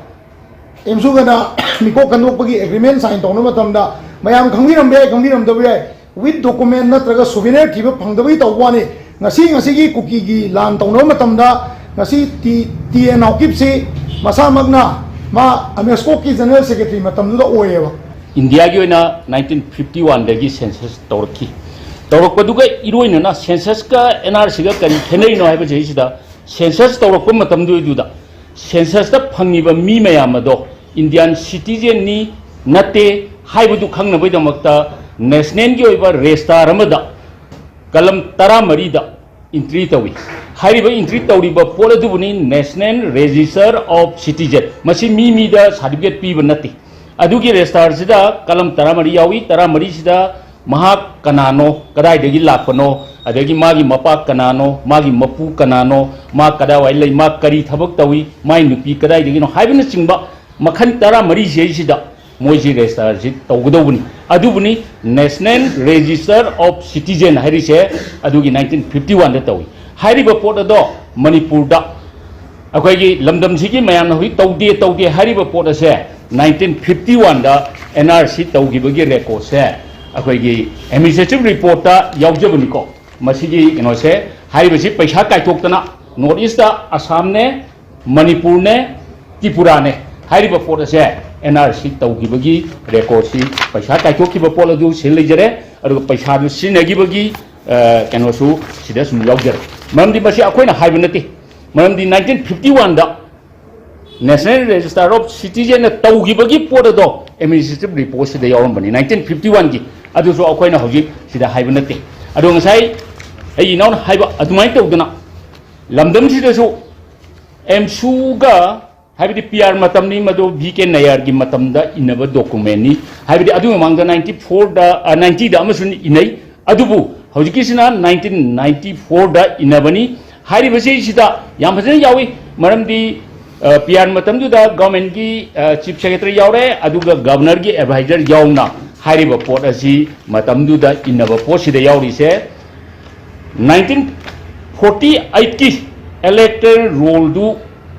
EMSUꯒꯅ ꯃꯤꯀꯣꯛ ꯈꯟꯗꯣꯛꯄꯒꯤ agreement sign ꯇꯧꯅꯕ ꯃꯇꯝꯗ ꯃꯌꯥꯝ ꯈꯪꯕꯤꯔꯝꯕ ꯌꯥꯏ, ꯈꯪꯕꯤꯔꯝꯗꯕ ꯌꯥꯏ, with document ꯅꯠꯇ꯭ꯔꯒ souvenir ꯊꯤꯕ ꯐꯪꯗꯕꯒꯤ ꯇꯧꯕ ꯋꯥꯅꯤ꯫ ꯉꯁꯤ, ꯉꯁꯤꯒꯤ ꯀꯨꯀꯤꯒꯤ ꯂꯥꯟ ꯇꯧꯅꯕ ꯃꯇꯝꯗ ꯉꯁꯤ ꯇꯤ, ꯇꯤ ꯑꯦ ꯅꯥꯎꯀꯤꯞꯁꯤ ꯃꯁꯥꯃꯛꯅ ꯃꯥ MSCOꯒꯤ general secretary ꯃꯇꯝꯗꯨꯗ ꯑꯣꯏꯌꯦꯕ꯫ ꯏꯟꯗꯤꯌꯥꯒꯤ ꯑꯣꯏꯅ nineteen fifty oneꯗꯒꯤ census ꯇꯧꯔꯛꯈꯤ꯫ ꯇꯧꯔꯛꯄꯗꯨꯒ ꯏꯔꯣꯏꯅꯅ censusꯀ NRCꯒ ꯀꯔꯤ ꯈꯦꯠꯅꯔꯤꯅꯣ ꯍꯥꯏꯕꯁꯤꯗꯩꯁꯤꯗ, census ꯇꯧꯔꯛꯄ ꯃꯇꯝꯗꯨꯗ censusꯇ ꯐꯪꯉꯤꯕ ꯃꯤ ꯃꯌꯥꯝ ꯑꯗꯣ Indian citizenꯅꯤ ꯅꯠꯇꯦ ꯍꯥꯏꯕꯗꯨ ꯈꯪꯅꯕꯒꯤꯗꯃꯛꯇ nationalꯒꯤ ꯑꯣꯏꯕ register ꯑꯃꯗ column ꯇꯔꯥꯃꯔꯤꯗ entry ꯇꯧꯏ꯫ ꯍꯥꯏꯔꯤꯕ entry ꯇꯧꯔꯤꯕ ꯄꯣꯠ ꯑꯗꯨꯕꯨꯅꯤ National Register of Citizen꯫ ꯃꯁꯤ ꯃꯤ ꯃꯤꯗ certificate ꯄꯤꯕ ꯅꯠꯇꯦ꯫ ꯑꯗꯨꯒꯤ registerꯁꯤꯗ column ꯇꯔꯥꯃꯔꯤ ꯌꯥꯎꯏ꯫ ꯇꯔꯥꯃꯔꯤꯁꯤꯗ ꯃꯍꯥꯛ ꯀꯅꯥꯅꯣ, ꯀꯗꯥꯏꯗꯒꯤ ꯂꯥꯛꯄꯅꯣ, ꯑꯗꯒꯤ ꯃꯥꯒꯤ ꯃꯄꯥ ꯀꯅꯥꯅꯣ, ꯃꯥꯒꯤ ꯃꯄꯨ ꯀꯅꯥꯅꯣ, ꯃꯥ ꯀꯗꯥꯏꯋꯥꯏ ꯂꯩ, ꯃꯥ ꯀꯔꯤ ꯊꯕꯛ ꯇꯧꯏ, ꯃꯥꯏ ꯅꯨꯄꯤ ꯀꯗꯥꯏꯗꯒꯤꯅꯣ ꯍꯥꯏꯕꯅꯆꯤꯡꯕ ꯃꯈꯜ ꯇꯔꯥꯃꯔꯤꯁꯤꯗꯩꯁꯤꯗ ꯃꯣꯏꯁꯤ registerꯁꯤ ꯇꯧꯒꯗꯧꯕꯅꯤ꯫ ꯑꯗꯨꯕꯨꯅꯤ National Register of Citizen ꯍꯥꯏꯔꯤꯁꯦ, ꯑꯗꯨꯒꯤ nineteen fifty oneꯗ ꯇꯧꯏ꯫ ꯍꯥꯏꯔꯤꯕ ꯄꯣꯠ ꯑꯗꯣ ꯃꯅꯤꯄꯨꯔꯗ ꯑꯩꯈꯣꯏꯒꯤ ꯂꯝꯗꯝꯁꯤꯒꯤ ꯃꯌꯥꯝꯅ ꯍꯧꯖꯤꯛ ꯇꯧꯗꯦ, ꯇꯧꯗꯦ ꯍꯥꯏꯔꯤꯕ ꯄꯣꯠ ꯑꯁꯦ nineteen fifty oneꯗ NRC ꯇꯧꯈꯤꯕꯒꯤ recordꯁꯦ ꯑꯩꯈꯣꯏꯒꯤ administrative reportꯇ ꯌꯥꯎꯖꯕꯅꯤꯀꯣ꯫ ꯃꯁꯤꯒꯤ ꯀꯩꯅꯣꯁꯦ, ꯍꯥꯏꯔꯤꯕꯁꯤ ꯄꯩꯁꯥ ꯀꯥꯏꯊꯣꯛꯇꯅ North Eastꯇ ꯑꯁꯥꯝꯅꯦ, ꯃꯅꯤꯄꯨꯔꯅꯦ, ꯇ꯭ꯔꯤꯄꯨꯔꯥꯅꯦ, ꯍꯥꯏꯔꯤꯕ ꯄꯣꯠ ꯑꯁꯦ NRC ꯇꯧꯈꯤꯕꯒꯤ recordꯁꯤ, ꯄꯩꯁꯥ ꯀꯥꯏꯊꯣꯛꯈꯤꯕ ꯄꯣꯠ ꯑꯗꯨ ꯁꯤꯗ ꯂꯩꯖꯔꯦ, ꯑꯗꯨꯒ ꯄꯩꯁꯥꯗꯨ ꯁꯤꯖꯤꯟꯅꯈꯤꯕꯒꯤ, ꯑ, ꯀꯩꯅꯣꯁꯨ ꯁꯤꯗ ꯁꯨꯝ ꯌꯥꯎꯖꯔꯦ꯫ ꯃꯔꯝꯗꯤ ꯃꯁꯤ ꯑꯩꯈꯣꯏꯅ ꯍꯥꯏꯕ ꯅꯠꯇꯦ, ꯃꯔꯝꯗꯤ nineteen fifty oneꯗ National Register of Citizenꯅ ꯇꯧꯈꯤꯕꯒꯤ ꯄꯣꯠ ꯑꯗꯣ administrative reportꯁꯤꯗ ꯌꯥꯎꯔꯝꯕꯅꯤ, nineteen fifty oneꯒꯤ꯫ ꯑꯗꯨꯁꯨ ꯑꯩꯈꯣꯏꯅ ꯍꯧꯖꯤꯛ ꯁꯤꯗ ꯍꯥꯏꯕ ꯅꯠꯇꯦ꯫ ꯑꯗꯣ ꯉꯁꯥꯏ ꯑꯩ ꯏꯅꯥꯎꯅ ꯍꯥꯏꯕ ꯑꯗꯨꯃꯥꯏꯅ ꯇꯧꯗꯅ ꯂꯝꯗꯝꯁꯤꯗꯁꯨ EMSUꯒ ꯍꯥꯏꯕꯗꯤ ꯄꯤ ꯑꯥꯔ ꯃꯇꯝꯅꯤ, ꯃꯗꯨ ꯚꯤ ꯀꯦ ꯅꯌꯥꯔꯒꯤ ꯃꯇꯝꯗ ꯏꯟꯅꯕ ꯗꯣꯀꯨꯃꯦꯟꯅꯤ꯫ ꯍꯥꯏꯕꯗꯤ ꯑꯗꯨꯒꯤ ꯃꯃꯥꯡꯗ ꯅꯥꯏꯟꯇꯤ ꯐꯣꯔꯗ, ꯅꯥꯏꯟꯇꯤꯗ ꯑꯃꯁꯨ ꯏꯟꯅꯩ꯫ ꯑꯗꯨꯕꯨ ꯍꯧꯖꯤꯛꯀꯤꯁꯤꯅ ꯅꯥꯏꯟꯇꯤꯟ ꯅꯥꯏꯟꯇꯤ ꯐꯣꯔꯗ ꯏꯟꯅꯕꯅꯤ꯫ ꯍꯥꯏꯔꯤꯕꯁꯤꯁꯤꯗ ꯌꯥꯝ ꯐꯖꯅ ꯌꯥꯎꯏ, ꯃꯔꯝꯗꯤ ꯄꯤ ꯑꯥꯔ ꯃꯇꯝꯗꯨꯗ ꯒꯚꯔꯟꯃꯦꯟꯠꯀꯤ ꯆꯤꯐ ꯁꯦꯀ꯭ꯔꯦꯇꯔꯤ ꯌꯥꯎꯔꯦ, ꯑꯗꯨꯒ ꯒꯚꯔꯅꯔꯒꯤ ꯑꯦꯗꯚꯥꯏꯖꯔ ꯌꯥꯎꯅ ꯍꯥꯏꯔꯤꯕ ꯄꯣꯠ ꯑꯁꯤ ꯃꯇꯝꯗꯨꯗ ꯏꯟꯅꯕ ꯄꯣꯠꯁꯤꯗ ꯌꯥꯎꯔꯤꯁꯦ꯫ ꯅꯥꯏꯟꯇꯤꯟ ꯐꯣꯔꯇꯤ ꯑꯩꯠꯀꯤ ꯏꯂꯦꯛꯇꯣꯔꯦꯜ ꯔꯣꯜꯗꯨ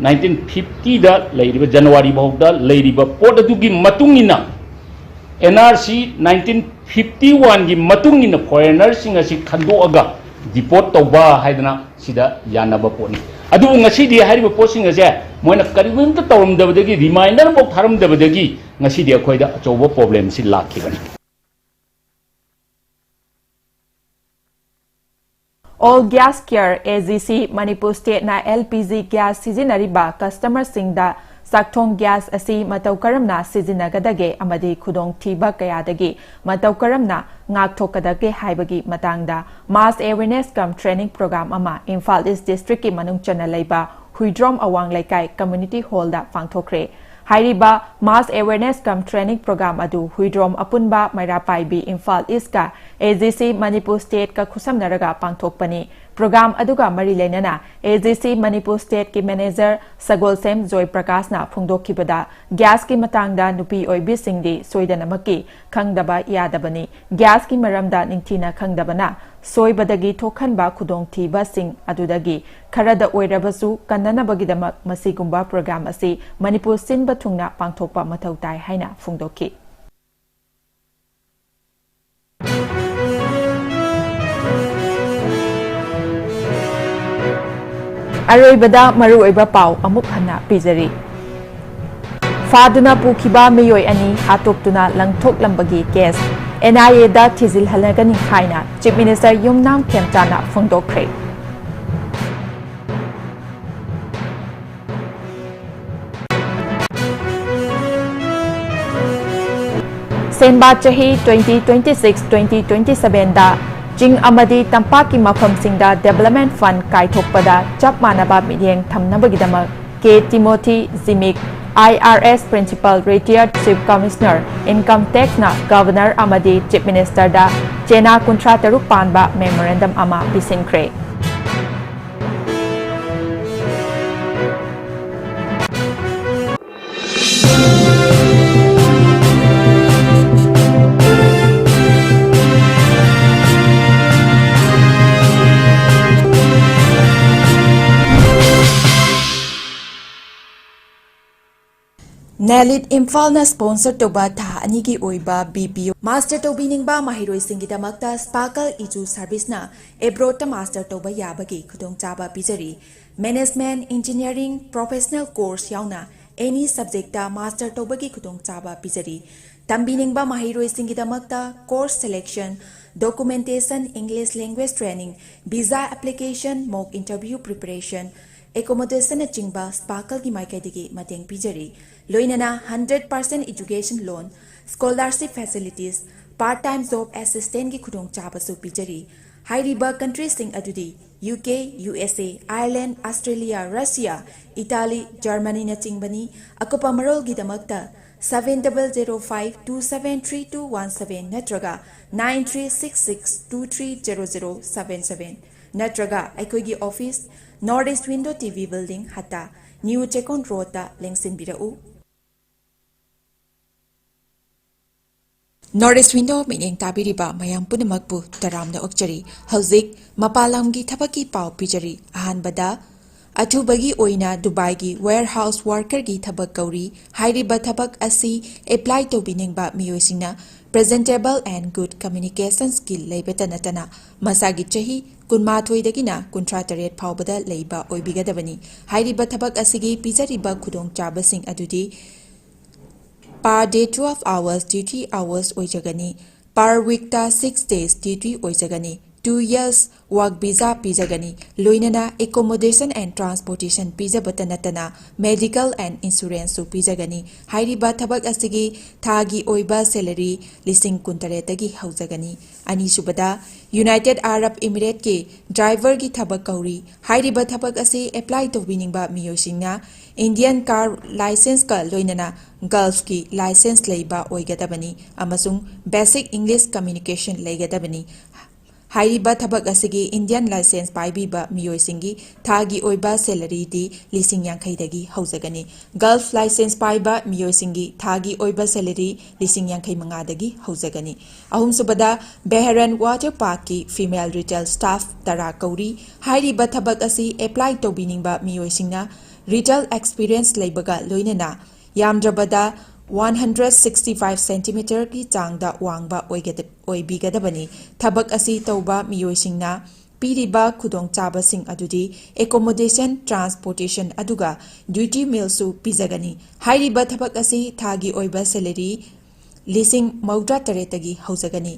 ꯅꯥꯏꯟꯇꯤꯟ ꯐꯤꯐꯇꯤꯗ ꯂꯩꯔꯤꯕ, ꯖꯅꯋꯥꯔꯤ ꯐꯥꯎꯗ ꯂꯩꯔꯤꯕ ꯄꯣꯠ ꯑꯗꯨꯒꯤ ꯃꯇꯨꯡ ꯏꯟꯅ, N R C nineteen fifty ꯋꯥꯟꯒꯤ ꯃꯇꯨꯡ ꯏꯟꯅ ꯐꯣꯔꯦꯅꯔꯁꯤꯡ ꯑꯁꯤ ꯈꯟꯗꯣꯛꯑꯒ ꯗꯤꯄꯣꯔꯠ ꯇꯧꯕ ꯍꯥꯏꯗꯅ ꯁꯤꯗ ꯌꯥꯅꯕ ꯄꯣꯠꯅꯤ꯫ ꯑꯗꯨꯕꯨ ꯉꯁꯤꯗꯤ ꯍꯥꯏꯔꯤꯕ ꯄꯣꯠꯁꯤꯡ ꯑꯁꯦ ꯃꯣꯏꯅ ꯀꯔꯤꯒꯨꯝꯕ ꯇꯧꯔꯝꯗꯕꯗꯒꯤ, ꯔꯤꯃꯥꯏꯟꯗꯔ ꯐꯥꯎ ꯊꯥꯔꯝꯗꯕꯗꯒꯤ ꯉꯁꯤꯗꯤ ꯑꯩꯈꯣꯏꯗ ꯑꯆꯧꯕ ꯄ꯭ꯔꯣꯕ꯭ꯂꯦꯝꯁꯤ ꯂꯥꯛꯈꯤꯕꯅꯤ꯫ All Gas Care, A G C, Manipur ꯁ꯭ꯇꯦꯠꯅ ꯑꯦꯜ ꯄꯤ ꯖꯤ ꯒ꯭ꯌꯥꯁ ꯁꯤꯖꯤꯟꯅꯔꯤꯕ ꯀꯁꯇꯃꯔꯁꯤꯡꯗ ꯆꯥꯛꯊꯣꯡ ꯒ꯭ꯌꯥꯁ ꯑꯁꯤ ꯃꯇꯧ ꯀꯔꯝꯅ ꯁꯤꯖꯤꯟꯅꯒꯗꯒꯦ ꯑꯃꯗꯤ ꯈꯨꯗꯣꯡꯊꯤꯕ ꯀꯌꯥꯗꯒꯤ ꯃꯇꯧ ꯀꯔꯝꯅ ꯉꯥꯛꯊꯣꯛꯀꯗꯒꯦ ꯍꯥꯏꯕꯒꯤ ꯃꯇꯥꯡꯗ mass awareness cum training program ꯑꯃ ꯏꯝꯐꯥꯜ ꯏꯁ ꯗꯤꯁꯇ꯭ꯔꯤꯛꯀꯤ ꯃꯅꯨꯡ ꯆꯟꯅ ꯂꯩꯕ ꯍꯨꯏꯗ꯭ꯔꯣꯝ ꯑꯋꯥꯡ ꯂꯩꯀꯥꯏ ꯀꯝꯃ꯭ꯌꯨꯅꯤꯇꯤ ꯍꯣꯜꯗ ꯄꯥꯡꯊꯣꯛꯈ꯭ꯔꯦ꯫ ꯍꯥꯏꯔꯤꯕ mass awareness cum training program ꯑꯗꯨ ꯍꯨꯏꯗ꯭ꯔꯣꯝ ꯑꯄꯨꯟꯕ ꯃꯩꯔꯥ ꯄꯥꯏꯕꯤ ꯏꯝꯐꯥꯜ ꯏꯁꯀ A G C ꯃꯅꯤꯄꯨꯔ ꯁ꯭ꯇꯦꯠꯀ ꯈꯨꯠꯁꯝꯅꯔꯒ ꯄꯥꯡꯊꯣꯛꯄꯅꯤ꯫ ꯄ꯭ꯔꯣꯒ꯭ꯔꯥꯝ ꯑꯗꯨꯒ ꯃꯔꯤ ꯂꯩꯅꯅ A G C ꯃꯅꯤꯄꯨꯔ ꯁ꯭ꯇꯦꯠꯀꯤ ꯃꯦꯅꯦꯖꯔ ꯁꯒꯣꯜꯁꯦꯝ ꯖꯣꯏ ꯄ꯭ꯔꯀꯥꯁꯅ ꯐꯣꯡꯗꯣꯛꯈꯤꯕꯗ, ꯒ꯭ꯌꯥꯁꯀꯤ ꯃꯇꯥꯡꯗ ꯅꯨꯄꯤ ꯑꯣꯏꯕꯤꯁꯤꯡꯗꯤ ꯁꯣꯏꯗꯅꯃꯛꯀꯤ ꯈꯪꯗꯕ ꯌꯥꯗꯕꯅꯤ꯫ ꯒ꯭ꯌꯥꯁꯀꯤ ꯃꯔꯝꯗ ꯅꯤꯡꯊꯤꯅ ꯈꯪꯗꯕꯅ ꯁꯣꯏꯕꯗꯒꯤ ꯊꯣꯛꯍꯟꯕ ꯈꯨꯗꯣꯡꯊꯤꯕꯁꯤꯡ ꯑꯗꯨꯗꯒꯤ ꯈꯔꯗ ꯑꯣꯏꯔꯕꯁꯨ ꯀꯟꯅꯅꯕꯒꯤꯗꯃꯛ ꯃꯁꯤꯒꯨꯝꯕ ꯄ꯭ꯔꯣꯒ꯭ꯔꯥꯝ ꯑꯁꯤ ꯃꯅꯤꯄꯨꯔ ꯁꯤꯟꯕ ꯊꯨꯡꯅ ꯄꯥꯡꯊꯣꯛꯄ ꯃꯊꯧ ꯇꯥꯏ ꯍꯥꯏꯅ ꯐꯣꯡꯗꯣꯛꯈꯤ꯫ ꯑꯔꯣꯏꯕꯗ ꯃꯔꯨꯑꯣꯏꯕ ꯄꯥꯎ ꯑꯃꯨꯛ ꯍꯟꯅ ꯄꯤꯖꯔꯤ꯫ ꯐꯥꯗꯨꯅ ꯄꯨꯈꯤꯕ ꯃꯤꯑꯣꯏ ꯑꯅꯤ ꯍꯥꯠꯇꯣꯛꯇꯨꯅ ꯂꯪꯊꯣꯛꯂꯝꯕꯒꯤ ꯀꯦꯁ ꯑꯦꯟ ꯑꯥꯏ ꯑꯦꯗ ꯊꯤꯖꯤꯜꯍꯜꯂꯒꯅꯤ ꯍꯥꯏꯅ ꯆꯤꯐ ꯃꯤꯅꯤꯁꯇꯔ ꯌꯨꯝꯅꯥꯝ ꯈꯦꯝꯆꯥꯅ ꯐꯣꯡꯗꯣꯛꯈ꯭ꯔꯦ꯫ ꯁꯦꯟꯕꯥ ꯆꯍꯤ twenty twenty six twenty twenty seven ꯗ ꯆꯤꯡ ꯑꯃꯗꯤ ꯇꯝꯄꯥꯛꯀꯤ ꯃꯐꯝꯁꯤꯡꯗ development fund ꯀꯥꯏꯊꯣꯛꯄꯗ ꯆꯞ ꯃꯥꯟꯅꯕ ꯃꯤꯠꯌꯦꯡ ꯊꯝꯅꯕꯒꯤꯗꯃꯛ ꯀꯦ ꯇꯤꯃꯣꯊꯤ ꯖꯤꯃꯤꯛ, ꯑꯥꯏ ꯑꯥꯔ ꯑꯦꯁ Principal Retired Chief Commissioner Income Tax ꯅ Governor ꯑꯃꯗꯤ Chief Minister ꯗ ꯆꯦꯅꯥ ꯀꯨꯟꯊ꯭ꯔꯥ ꯇꯔꯨꯛ ꯄꯥꯟꯕ memorandum ꯑꯃ ꯄꯤꯁꯤꯟꯈ꯭ꯔꯦ꯫ ꯅꯦꯂꯤꯠ ꯏꯝꯐꯥꯜꯅ sponsor ꯇꯧꯕ ꯊꯥ ꯑꯅꯤꯒꯤ ꯑꯣꯏꯕ B P O Master ꯇꯧꯕꯤꯅꯤꯡꯕ ꯃꯍꯩꯔꯣꯏꯁꯤꯡꯒꯤꯗꯃꯛꯇ Sparkle Edu Service ꯅ abroad ꯇ master ꯇꯧꯕ ꯌꯥꯕꯒꯤ ꯈꯨꯗꯣꯡꯆꯥꯕ ꯄꯤꯖꯔꯤ꯫ Management, Engineering, Professional Course ꯌꯥꯎꯅ any subject ꯇ master ꯇꯧꯕꯒꯤ ꯈꯨꯗꯣꯡꯆꯥꯕ ꯄꯤꯖꯔꯤ꯫ ꯇꯝꯕꯤꯅꯤꯡꯕ ꯃꯍꯩꯔꯣꯏꯁꯤꯡꯒꯤꯗꯃꯛꯇ course selection, documentation, English language training, visa application, mock interview preparation, accommodation ꯅꯆꯤꯡꯕ Sparkle ꯒꯤ ꯃꯥꯏꯀꯩꯗꯒꯤ ꯃꯇꯦꯡ ꯄꯤꯖꯔꯤ꯫ ꯂꯣꯏꯅꯅ hundred percent education loan, scholarship facilities, part time job assistance ꯒꯤ ꯈꯨꯗꯣꯡꯆꯥꯕꯁꯨ ꯄꯤꯖꯔꯤ꯫ ꯍꯥꯏꯔꯤꯕ country ꯁꯤꯡ ꯑꯗꯨꯗꯤ U K, U S A, Ireland, Australia, Russia, Italy, Germany ꯅꯆꯤꯡꯕꯅꯤ꯫ ꯑꯀꯨꯞꯄ ꯃꯔꯣꯜꯒꯤꯗꯃꯛꯇ seven double zero five two seven three two one seven ꯅꯠꯇ꯭ꯔꯒ nine three six six two three zero zero seven seven ꯅꯠꯇ꯭ꯔꯒ ꯑꯩꯈꯣꯏꯒꯤ office, North East Window T V Building, ꯍꯠꯇꯥ, New Chekon Road ꯇ ꯂꯦꯡꯁꯤꯟꯕꯤꯔꯛꯎ꯫ North East Window ꯃꯤꯠꯌꯦꯡ ꯇꯥꯕꯤꯔꯤꯕ ꯃꯌꯥꯝ ꯄꯨꯝꯅꯃꯛꯄꯨ ꯇꯔꯥꯝꯅ ꯑꯣꯛꯆꯔꯤ꯫ ꯍꯧꯖꯤꯛ ꯃꯄꯥꯟ ꯂꯝꯒꯤ ꯊꯕꯛꯀꯤ ꯄꯥꯎ ꯄꯤꯖꯔꯤ꯫ ꯑꯍꯥꯟꯕꯗ, ꯑꯊꯨꯕꯒꯤ ꯑꯣꯏꯅ ꯗꯨꯕꯥꯏꯒꯤ warehouse worker ꯒꯤ ꯊꯕꯛ ꯀꯧꯔꯤ꯫ ꯍꯥꯏꯔꯤꯕ ꯊꯕꯛ ꯑꯁꯤ apply ꯇꯧꯕꯤꯅꯤꯡꯕ ꯃꯤꯑꯣꯏꯁꯤꯡꯅ presentable and good communication skill ꯂꯩꯕꯇ ꯅꯠꯇꯅ ꯃꯁꯥꯒꯤ ꯆꯍꯤ ꯀꯨꯟꯃꯥꯊꯣꯏꯗꯒꯤꯅ ꯀꯨꯟꯊ꯭ꯔꯥ ꯇꯔꯦꯠ ꯐꯥꯎꯕꯗ ꯂꯩꯕ ꯑꯣꯏꯕꯤꯒꯗꯕꯅꯤ꯫ ꯍꯥꯏꯔꯤꯕ ꯊꯕꯛ ꯑꯁꯤꯒꯤ ꯄꯤꯖꯔꯤꯕ ꯈꯨꯗꯣꯡꯆꯥꯕꯁꯤꯡ ꯑꯗꯨꯗꯤ per day twelve hours duty hours ꯑꯣꯏꯖꯒꯅꯤ꯫ Per week ꯇ six days duty ꯑꯣꯏꯖꯒꯅꯤ꯫ Two years work visa ꯄꯤꯖꯒꯅꯤ꯫ ꯂꯣꯏꯅꯅ accommodation and transportation ꯄꯤꯖꯕꯇ ꯅꯠꯇꯅ medical and insurance ꯁꯨ ꯄꯤꯖꯒꯅꯤ꯫ ꯍꯥꯏꯔꯤꯕ ꯊꯕꯛ ꯑꯁꯤꯒꯤ ꯊꯥꯒꯤ ꯑꯣꯏꯕ salary ꯂꯤꯁꯤꯡ ꯀꯨꯟꯇꯔꯦꯠꯇꯒꯤ ꯍꯧꯖꯒꯅꯤ꯫ ꯑꯅꯤꯁꯨꯕꯗ, United Arab Emirates ꯀꯤ driver ꯒꯤ ꯊꯕꯛ ꯀꯧꯔꯤ꯫ ꯍꯥꯏꯔꯤꯕ ꯊꯕꯛ ꯑꯁꯤ apply ꯇꯧꯕꯤꯅꯤꯡꯕ ꯃꯤꯑꯣꯏꯁꯤꯡꯅ Indian car license ꯀ ꯂꯣꯏꯅꯅ Gulf ꯀꯤ license ꯂꯩꯕ ꯑꯣꯏꯒꯗꯕꯅꯤ ꯑꯃꯁꯨꯡ basic English communication ꯂꯩꯒꯗꯕꯅꯤ꯫ ꯍꯥꯏꯔꯤꯕ ꯊꯕꯛ ꯑꯁꯤꯒꯤ Indian license ꯄꯥꯏꯕꯤꯕ ꯃꯤꯑꯣꯏꯁꯤꯡꯒꯤ ꯊꯥꯒꯤ ꯑꯣꯏꯕ salary ꯗꯤ ꯂꯤꯁꯤꯡ ꯌꯥꯡꯈꯩꯗꯒꯤ ꯍꯧꯖꯒꯅꯤ꯫ Gulf license ꯄꯥꯏꯕ ꯃꯤꯑꯣꯏꯁꯤꯡꯒꯤ ꯊꯥꯒꯤ ꯑꯣꯏꯕ salary ꯂꯤꯁꯤꯡ ꯌꯥꯡꯈꯩ ꯃꯉꯥꯗꯒꯤ ꯍꯧꯖꯒꯅꯤ꯫ ꯑꯍꯨꯝꯁꯨꯕꯗ, Bahrain Water Park ꯀꯤ female retail staff ꯇꯔꯥ ꯀꯧꯔꯤ꯫ ꯍꯥꯏꯔꯤꯕ ꯊꯕꯛ ꯑꯁꯤ apply ꯇꯧꯕꯤꯅꯤꯡꯕ ꯃꯤꯑꯣꯏꯁꯤꯡꯅ retail experience ꯂꯩꯕꯒ ꯂꯣꯏꯅꯅ ꯌꯥꯝꯗ꯭ꯔꯕꯗ one hundred sixty five centimeter ꯒꯤ ꯆꯥꯡꯗ ꯋꯥꯡꯕ ꯑꯣꯏꯒꯗ-, ꯑꯣꯏꯕꯤꯒꯗꯕꯅꯤ꯫ ꯊꯕꯛ ꯑꯁꯤ ꯇꯧꯕ ꯃꯤꯑꯣꯏꯁꯤꯡꯅ ꯄꯤꯔꯤꯕ ꯈꯨꯗꯣꯡꯆꯥꯕꯁꯤꯡ ꯑꯗꯨꯗꯤ accommodation, transportation ꯑꯗꯨꯒ duty meal ꯁꯨ ꯄꯤꯖꯒꯅꯤ꯫ ꯍꯥꯏꯔꯤꯕ ꯊꯕꯛ ꯑꯁꯤ ꯊꯥꯒꯤ ꯑꯣꯏꯕ salary ꯂꯤꯁꯤꯡ ꯃꯧꯗ꯭ꯔꯥ ꯇꯔꯦꯠꯇꯒꯤ ꯍꯧꯖꯒꯅꯤ꯫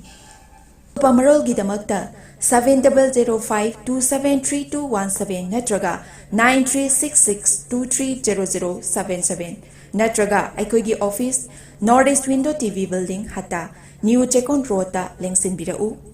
ꯑꯀꯨꯞꯄ ꯃꯔꯣꯜꯒꯤꯗꯃꯛꯇ seven double zero five two seven three two one seven ꯅꯠꯇ꯭ꯔꯒ nine three six six two three zero zero seven seven ꯅꯠꯇ꯭ꯔꯒ ꯑꯩꯈꯣꯏꯒꯤ office, North East Window T V Building, ꯍꯠꯇꯥ, New Chekon Road ꯇ ꯂꯦꯡꯁꯤꯟꯕꯤꯔꯛꯎ꯫